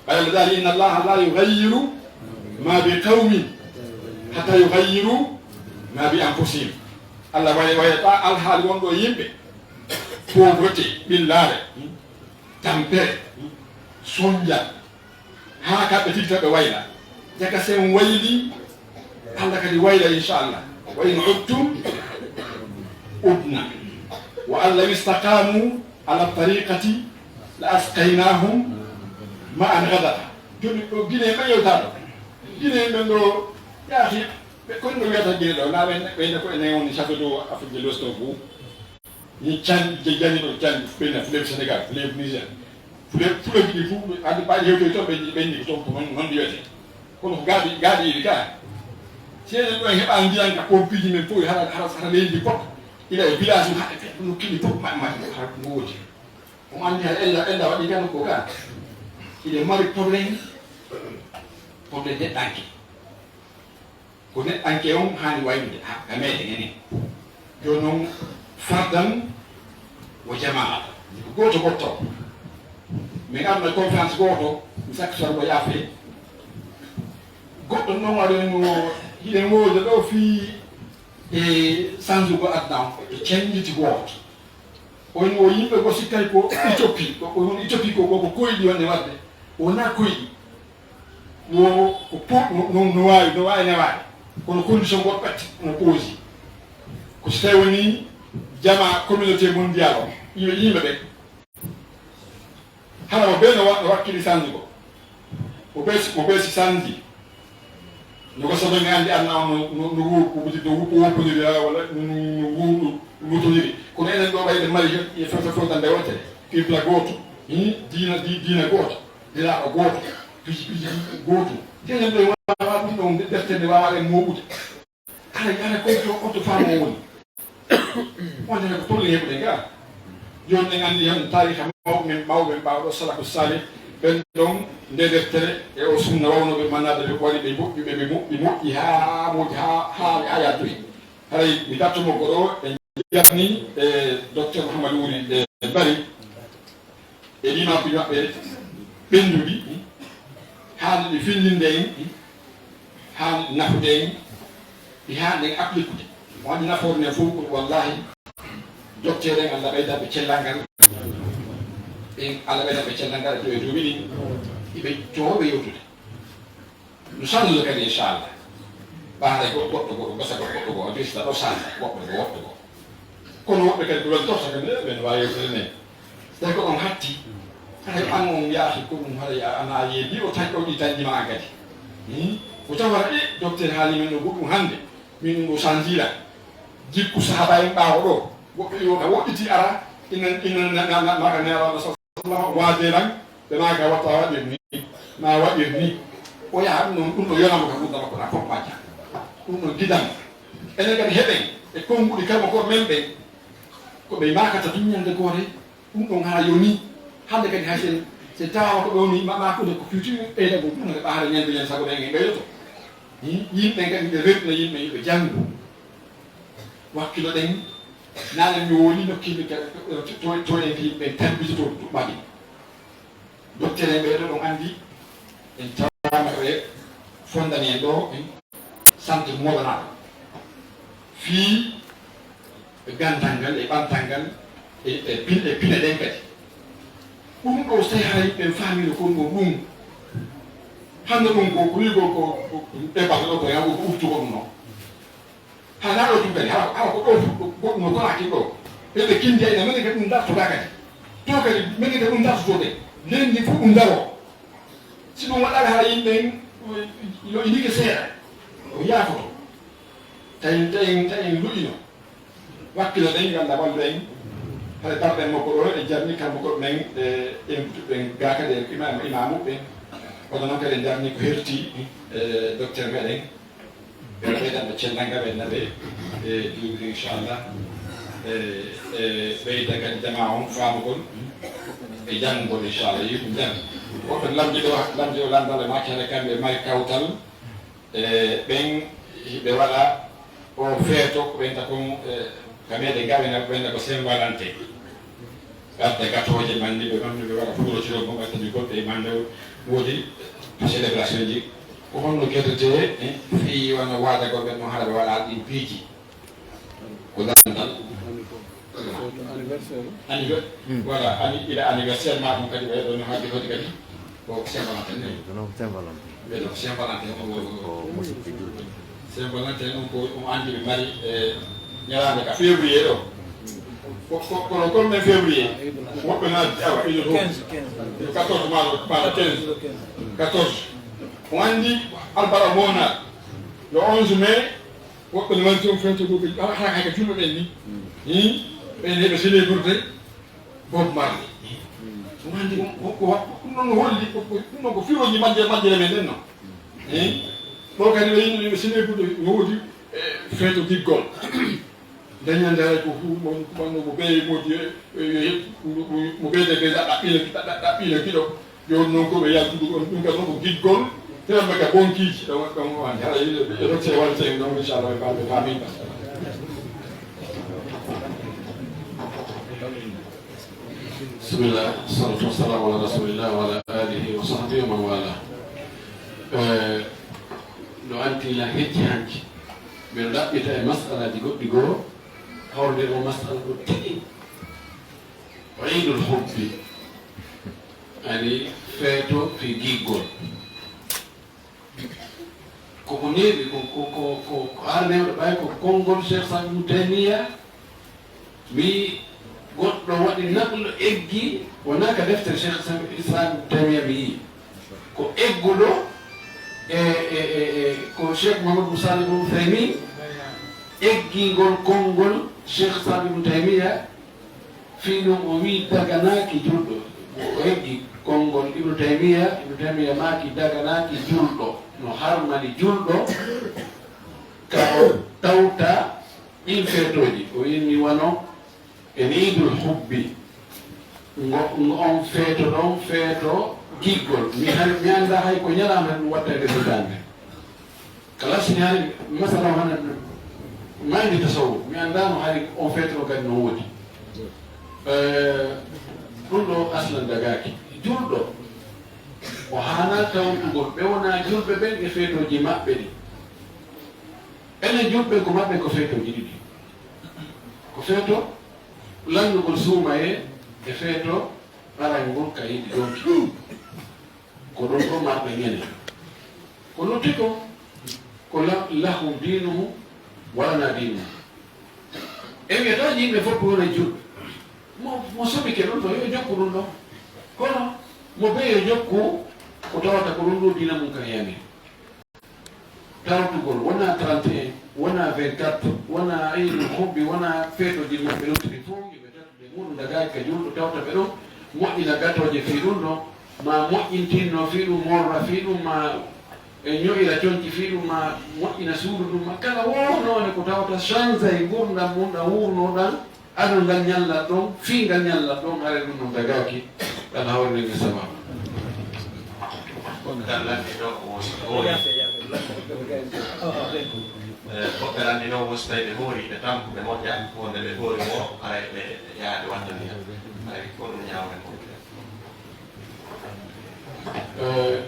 Ɓay Allah daali, "Inna Allaha la yughayyiru ma bi qawmin hatta yughayyiru ma bi anfusihim." Allah way-, wayata alhaali wonɗo e yimɓe, pauvreté, ɓillaare, tampere, sonjal, haa kamɓe tigi tan ɓe wayla. Jaka sen wayli, Allah kadi wayla, inchallah. "Wa in udtum udna. Wa an law istaqamu ala tariqati la asqaynahum ma'an ghadaqa." Jooni ɗo Guinée ɓe yewtaɗo. Guinée ɓen ɗo yaati, ɓe kono ɓe wiyata Guinée ɗo, na ɓen, ɓen ko enen woni château d'eau Afrique de l'Ouest ɗo fof. Ni can, je jani ɗo can, ɓen na fleuve Sénégal, fleuve Niger. Fleuve, fleuve ɗi fof, andi ɓaɗi hewtoy toon, ɓe, ɓe ni ko toon ko noon, noon ɗi wiyete. Kono ko gaaɓi, gaaɓi ɗi ka. Si enen ɗo en heɓa ndiyan ka pompiiji men fof, hara, hara, hara leydi fof. Ila e village mum, haɗa ɓe, no kili fof, ma, ma, hara ko woodi. Omo anndi hara ella, ella waɗi kan ko ka. Iɗe mari problème, problème neɗɗanke. Ko neɗɗanke on haani waylude ha, ka meɗen enen. Jooni noon, fardan wa jamaa'atan. Ko gooto goɗɗo. Min arno e conférence gooto, mi sakki sorgo yaafe. Goɗɗo noon waɗi no hiɗen wowlude ɗo fii e sanjugol aduna on, e celliti gooto. O woni o yimɓe goo sikkay ko Éthiopie, ko, ko woni Éthiopie ko, ko, ko koyɗi wonde waɗde. Wonaa koyɗi. Wo ko po-, no, no, no waawi, no waawi newaade. Kono condition goɗɗo ɓetti no poosi. Ko si tawi woni jama communauté mondial o, yimɓe, yimɓe ɓe. Hara mo bee no wa-, no wakkili sanji ko. Mo bee si, mo bee si sanji. No ko soɓe nganndi anna on no, no, no wu-, ko wuti, no wu-, ko wuppodiri, ah, walla no, no, no wu-, no wuttodiri. Kono enen ɗo ɓayde mari e fe-, fe-, fewtande wontere. Qibla gooto, hmm, diina, di-, diina gooto, nelaaɗo gooto, piiji, piiji gooto. Te enen ɗo waawa ɗum ɗon deftere nde waawa en mooɓude. Kala, kala ko to, on to faamu o woni. Wonde ko tolni heɓude ga. Jooni en anndi heen taariha mawɓe men, mawɓe men ɓaawo ɗo, salafu saalih, ɓen ɗon nde deftere e o sunna wawnooɓe mannaaɓe ɓe waɗi ɓe moƴƴi, ɓe, ɓe moƴƴi, moƴƴi haa moƴƴi, haa, haa, haa yaltoyi. Haray mi darto mo goɗo, en jarni e Docteur Mouhamadou Wuri e Bari. E ɗii maɓɓe maɓɓe ɓennduɗi, haani ɗi findinde en, haani ɗi nafude en, Ɗi haanɗen applikude. Mo anndi nafoore nden fof, wallahi, docteur en, Allah ɓeydan ɓe cellal ngal. Ɓen, Allah ɓeydan ɓe cellal ngal e dow e dow minin. Iɓe jooɓe yewtude. No salla kadi, inchallah. Ɓaare go-, goɗɗo go, gasa go, goɗɗo go, a joytata ɗo salla, goɗɗo go, woɗɗo go. Kono woɓɓe kadi ko weltorta kadi, ɓen waawi yewtude nden. Tawi ko ɗon hatti. Haray an on yaati ko ɗum, haray a, ana yeebi o taƴ-, o ɗi taƴi ma an kadi. Hmm? Ko tawata, e, docteur haali men ɗo goɗɗum hannde. Min ɗum ɗo sanjira. Jikku sahaba en ɓaawo ɗo. Woɓɓe yo ka woɗɗiti ara, ina, ina, na, na, na, maka Nelaaɗo sallallahu alaihi wasallam waade lan, ɓe maka watta waɗir ni, ma waɗir ni. O yaha ɗum ɗon, ɗum ɗo yonamo ka gurdam makko, na fof ma jaa. Ɗum ɗon gidam. Enen kadi heɓen e konnguɗi kamo ko men ɓen. Ko ɓe makata tun ñande goote, ɗum ɗon haa yoni. Hannde kadi hay sen, sen tawa ko ɗo ni, ma, ma ko ko futur, ɓeyda ko ɗum e ɓaare ñande ñande sago ɓen en ɓeydoto. Yim-, yimɓe kadi ɓe rewtina yimɓe, yimɓe janngo. Wakkilo ɗen, nanen mi woni nokkiiɓe ka, to, to, to en yimɓe tabbitoto ɗum ɓaɗi. Docteur en ɓee ɗo ɗon anndi, en tawaama ɓe fonndani en ɗo, en centre moɗanaaɗo. Fii e gantal ngal, e ɓantal ngal, e, e pin-, e pine ɗen kadi. Ɗum ɗo, so tawi haray ɓen faamino kon ɗo ɗum. Hannde ɗum ko, ko wi'ugol ko, ko, ko débat ɗo ko yahugo ko ɓurtugo ɗum ɗo. Haa naaɗo tun kadi, haa, haa ko ɗo fu-, ko, ko ɗum no Konaakiri ɗo. Eɓe kinndi ayna, menen kadi ɗum dartoɗaa kadi. To kadi, menen kadi ɗum dartotoo de. Leydi ndi fof ɗum daroo. Si ɗum waɗaaka hara yimɓe en, yo inike seeɗa. O yaafoto. Tawi, tawi, tawi en lu'ino. Wakkilo ɗen, yo Allah wallu en. Hara darɗe makko ɗo, e jarni kamɓe ko ɓen, e, e, ɓen gaa kadi, e, imaam, imaamu ɓen. Kono noon kadi en jarni ko herti, e, docteur meɗen. Ɓe ɓeydan ɓe cellal ngal ɓe naɓe e duuɓi ɗi, inchallah. E, e ɓeyda kadi jamaa on faamugol e janngugol, inchallah. Yiɗum janngi. Woɓɓe lamndi ɗo, lamndi o lanndal e macca kamɓe mari kawtal. E ɓen hiɓe waɗa o feeto, ko ɓen ta kon, e, Ka meɗen ga ɓe na, ɓe na ko Saint Valentin. Ɓe adda gatooje, mande ɓe, mande ɓe waɗa fuurotiro mo, ɓe adda goɗɗe, mande woodi célébration ji. Ko honno keddete, eh, fii wano waadagol ɓen no hara ɓe waɗa ɗin piiji? Ko landal. Anniver-, voilà, anni-, ila anniversaire ma ɗum kadi ɓe ɗon haaji hoɗi kadi. Ko Saint Valentin ne? Kono ko Saint Valentin. Ɓe ɗo ko Saint Valentin on. Ko musidɓe julɓe. Saint Valentin on ko on anndi ɓe mari, e, ñalaande ka février ɗo. Ko, ko, kono kon men février. Woɓɓe na, awa, ɓe ɗo quinze, quinze. Quatorze maa, maa quinze. Quatorze. On anndi albara mona. Le onze mai, woɓɓe no wanti on fewto ɗo, ɓe, hara hay ka julɓe ɓen ni. Hi, ɓen heɓe célébrer. Bob Marley. Ɗum anndi ko, ko, ko, ɗum ɗon no holli, ko, ko, ɗum ɗon ko firooji majje, majjere men ɗen non. Eh? Ɗo kadi ɓe yimɓe ɓe sinegude no woodi, eh, feeto giggol. Dañande hay ko hu-, mo, mo, mo ɓeyi moodi, eh, eh, eh, mo, mo, mo ɓeyde ɓe ɗaɓɓiino, ɗaɓɓiino kiɗo. Jooni noon ko ɓe yaltude on, ɗum kadi ko giggol, teemɓe ka bonkiiji, ɗon, ɗon o anndi. Haɗa yiɗi, ɓe rokse wal sen ɗon, inchallah, ɓe mbaɗa ɓe faami. Bismillah, salatu wassalamu ala rasulillah wa ala alihi wa sahbihi wa man wala. Eh, no anti la hecci hanki. Mbeɗo ɗaɓɓita e masalaaji goɗɗi goo, hawrude o masala ɗo tigi. O Iidul Hubbi. Ani feeto fii giggol. Ko ko neeɓi, ko, ko, ko, ko, ko ar newɗo ɓay ko konngol Cheikh Islam Ibn Taymiyya. Mi goɗɗo waɗi naqlu eggi, wonaa ka deftere Cheikh Islam Ibn Taymiyya mi yii. Ko egguɗo e, e, e, e, ko Cheikh Mouhamadou Salih Ibn Uthaymin eggingol konngol Cheikh Islam Ibn Taymiyya. Fii ɗum o wi'i daganaaki julɗo. O eggi konngol Ibnu Taymiya, Ibnu Taymiya maaki daganaaki julɗo. No harmani julɗo ka o tawta ɗin feetooji. O wi'i mi wano en Iidul Hubbi. Ngo, ngo on feeto ɗon, feeto giggol. Mi hay, mi anndaa hay ko ñalaande ɗum watta e nder hitaande. Kala si ñaari masala o hana mayndi tasawuf, mi anndaano hari on feetoro kadi no woodi. Eh, ɗum ɗo aslan dagaaki. Julɗo, o haana tawtugol ɓe wonaa julɓe ɓen e feetooji maɓɓe ɗi. Julɓe ko maɓɓe ko feetooji ɗiɗi. Ko feeto lanndugol suumayee e feeto ɓarayngol ka yiɗi donki. Ko ɗum ɗo marɓe ñande. Ko lutti ko, ko la-, lahum diinuhum wa lanaa diinunaa. En wiyata yimɓe fof ko wona julɓe. Mo, mo soɓike ɗum ɗo, yo jokku ɗum ɗo. Kono mo bee yo jokku ko tawata ko ɗum ɗo diina mum ka yami. Tawtugol wona trente et un, wona vingt-quatre, wona Iidul Hubbi, wona feetooji maɓɓe luttuɗi fof, yo ɓe tawtu ɓe muɗum dagaaki ka julɗo tawta ɓe ɗum, moƴƴina gatooje fii ɗum ɗo, ma moƴƴintinno fii ɗum, morra fii ɗum, ma e ño'ira conci fii ɗum, ma moƴƴina suudu ɗum, ma kala woonoone ko tawata change e ngurndan mum ɗan wuurno ɗan, Aduna ngal ñallat ɗon, fii ngal ñallat ɗon, haray ɗum ɗon dagaaki, ɗan hawrinde nge sababu. Fokkal lanɗiiɗo o wosi hoori. Eh, fokkal lanɗiiɗo o wosi tawi ɓe hoori, ɓe tampu, ɓe moƴƴa, wonde ɓe hoori mo, haray ɓe yaade wattani. Haray ko ɗum ñaawre mo. Eh,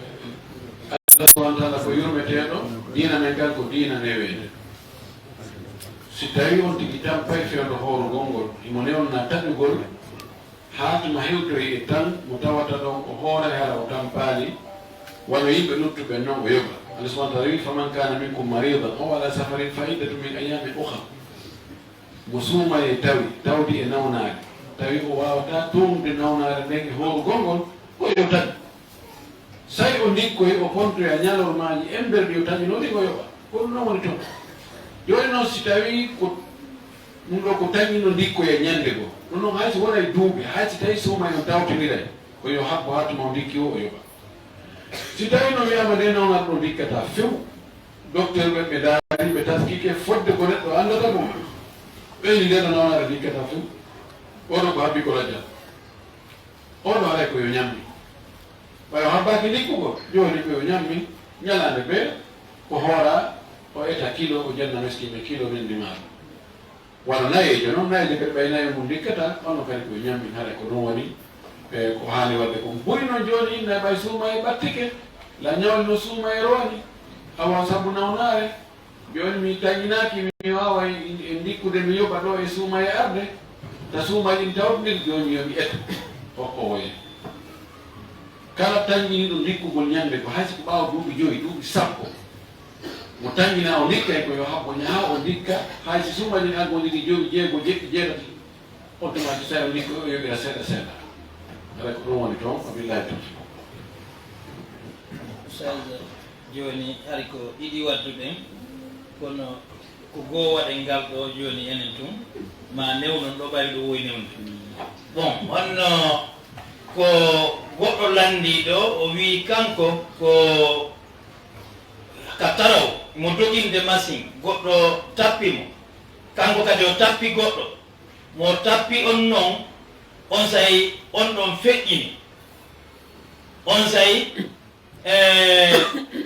Allah subhanahu wa ta'ala ko yurmeteeɗo, diina men kan ko diina neweende. Si tawii on tigi tampay fewndo hoorugol ngol, himo newna taƴugol, haa tuma hewtoyi e tan mo tawata ɗon o hooray hara o tampaali, wano yimɓe luttuɓe non o yoɓa. Allah subhanahu wa ta'ala wi'i, "Faman kana minkum maridan aw ala safarin fa iddatun min ayyamin ukhar." Mo suumayee tawi, tawdi e nawnaare, tawi o waawataa tooñude nawnaare nden e hoorugol ngol, ko yo taƴu. Say o ndikkoyi, o kontoya ñalormaaji emberɗi o taƴunoo ɗin o yoɓa. Ko ɗum non woni toon. Jooni noon, si tawii ko ɗum ɗoo ko taƴino ndikkoya ñande goo, ɗum noon hay si wonay duuɓi, hay si tawii suumayee on tawtiniray, ko yo habbo haa tuma o ndikki o, o yoɓa. Si tawii no wiyaama nde nawnaare ɗoo ndikkataa few, docteur ɓe, ɓe ndaari, ɓe taskike fodde ko neɗɗo anndata ɗum, ɓe ni nde no nawnaare ndikkataa few, oɗo ko habbi ko lajjal. Oɗo haray ko yo ñammi. Ɓay o habbaaki ndikkugol, jooni ko yo ñammi, ñalaande bee ko hoora, o eta kilo, o janna meskiiɓe kilo rendi maaro. Wano nayeejo non, nayeejo kadi ɓay nayeejo mum ndikkata, onon kadi ko ñammin, haray ko ɗum woni, e, ko haani waɗde ko. Ɓuri non jooni inna ɓay suumayee ɓattike, la ñawli no suumayee rooni, awa sabu nawnaare, jooni mi taƴinaaki, mi waaway e ndikkude mi yoɓa ɗo e suumayee arde, ta suumayee ɗin tawtondiri, jooni yo mi eto, o, o woye. Kala taƴiniiɗo ndikkugol ñande ko hay si ko ɓaawo duuɓi jowi, duuɓi sappo, mo tañinaa o ndikkay ko yo habbo ñaha o ndikka, hay si suumayee ɗin argondirii jowi, jeego, jeɗɗi, jeetati, on tuma si tawi o ndikka o yoɓira seeɗa seeɗa. Haray ko ɗum woni toon, wa billahi tawfiq. Ustaz, jooni hari ko ɗiɗi wadduɗen, kono ko goo waɗen ngal ɗo jooni enen tun, ma newnon ɗo ɓay ɗo woy newnude. Bon, honno ko goɗɗo lanndii ɗo, o wi'i kanko ko ka taraw mo doginde machine, goɗɗo tappi mo, kanko kadi o tappi goɗɗo, mo tappi on non, on say on ɗon feƴƴini, on say, e,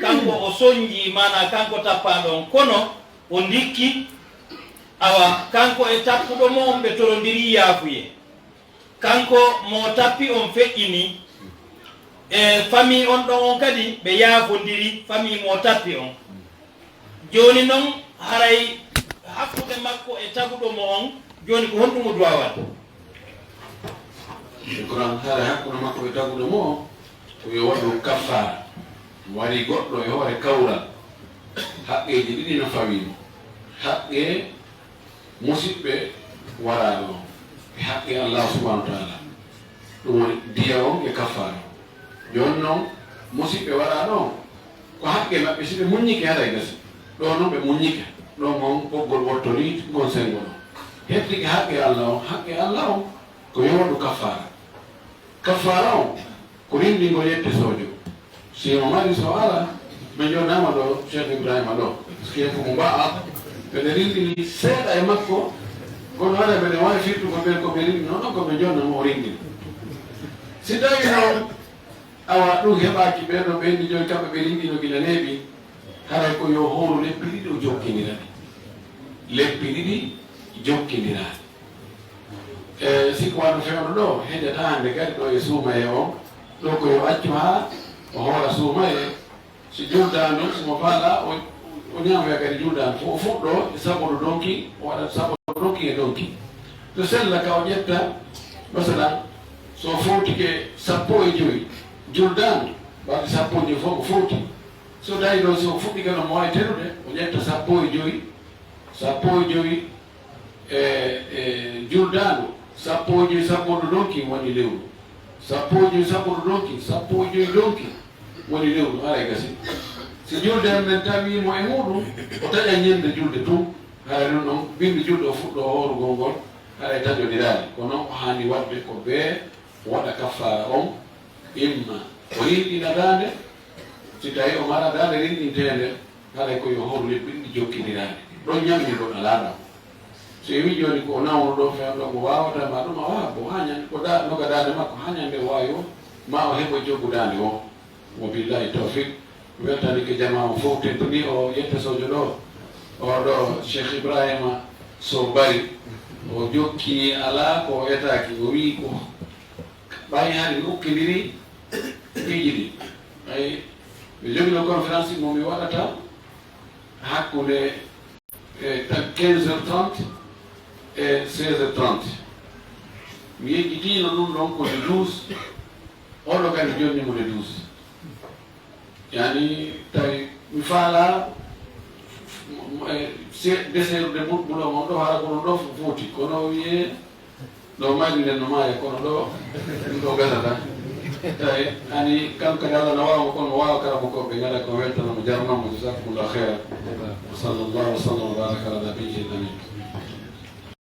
kanko o sonji, maanaa kanko tappaaɗo on, kono o ndikki, awa, kanko e tappuɗo mo on ɓe torondirii yaafuyee. Kanko mo tappi on feƴƴini, e famii on ɗon on kadi ɓe yaafondiri, famii mo tappi on. Jooni non, haray hakkunde makko e taguɗo mo on, jooni ko honɗum o duwaa waɗde? Shukran. Haray hakkunde makko e taguɗo mo on, ko yo waɗu kaffaara. Mo warii goɗɗo e hoore kawral, haqqeeji ɗiɗi no fawii mo. Haqqe musiɓɓe waraaɓe on e haqqe Allah subhanahu wa ta'ala. Ɗum woni diya on e kaffaara on. Jooni non, musiɓɓe waraaɓe on, ko haqqe maɓɓe, si ɓe muññike haray gasi. Ɗo non ɓe muññike. Ɗo ngon ɓoggol wottorii, ngon senngo ɗon. Heddike haqqe Allah on, haqqe Allah on, ko yo waɗu kaffaara. Kaffaara on, ko rinndingol yette soojo. Si mo mari so ala, mi jonnama ɗo Cheikh Ibrahima ɗo. Parce que ko mo mba'a, ɓe rinndini seeɗa e makko, kono hara ɓe waawi firtugol ɓen ko ɓe rinndino ɗon, ko ɓe jonna mo o rinndini. Si tawi noon, awa ɗum heɓaaki ɓe ɗo ɓe ni jooni kamɓe ɓe rinndino gila neeɓi, haray ko yo hooru leppi ɗiɗi o jokkindira ɗi. Leppi ɗiɗi jokkindira. E, si ko wano fewndo ɗo, heƴata hannde kadi ɗo e suumayee on, ɗo ko yo accu haa o hoora suumayee, si juldaano, si mo faala, o, o ñaamoya kadi juldaandu fof, o fuɗɗo e sabodo donki, o waɗa sabodo donki e donki. To sella ka o ƴetta, masalan, so o fowtike sappo e joyi juldaandu, balɗe sappo e joyi fof ko fowti. So tawi ɗo, so fuɗɗike ɗo mo waawi terude, o ƴetta sappo e joyi, sappo e joyi e, e juldaandu, sappo e joyi sappo ɗo donki woni lewru, sappo e joyi sappo ɗo donki, sappo e joyi donki woni lewru, haray gasi. Si julde men tawi mo e muɗum, o taƴa ñande julde tun, haray ɗum ɗon binndi julde o fuɗɗo hoorugol ngol, haray taƴodiraali. Kono o haani waɗde ko bee waɗa kaffaara on, imma o rinɗina daande, si tawi o mara daande rinɗinteende, haray ko yo hooru lebbi ɗiɗi jokkindiraade. Ɗon ñammi ɗon alaa ɗon. So e wii jooni ko o nawnuɗo feewndo mo waawata ma ɗum a wawa ko haa ñande ko da noga daande makko haa ñande o waawi o ma o heɓo joggu daande o. Wa billahi tawfiq. Mi weltanike jamaa on fof, teddini o yette sojo ɗo, o ɗo Cheikh Ibrahima Sow Bari, o jokki alaa ko o etaaki, o wii ko ɓay hari mi ukkindiri piiji ɗi. Ay, mi jogino conférence mo mi waɗata hakkunde e quinze heures trente e seize heures trente. Mi yejjitino ɗum ɗon ko le douze, oɗo kadi jonni mo le douze. Yani tawi mi faala deserude bulon on ɗo, hara kono ɗo foti, kono o wiye ɗo mayri nden no maaya, kono ɗo ɗum ɗo gasata. Tawi ani kam kadi Allah na waawa mo, kono mo waawa kala mo ko ɓe ngala ko weltana mo, jarnama mo, jazakumullahu khairan. Wa sallallahu wa sallam wa baraka ala nabiyyi amin.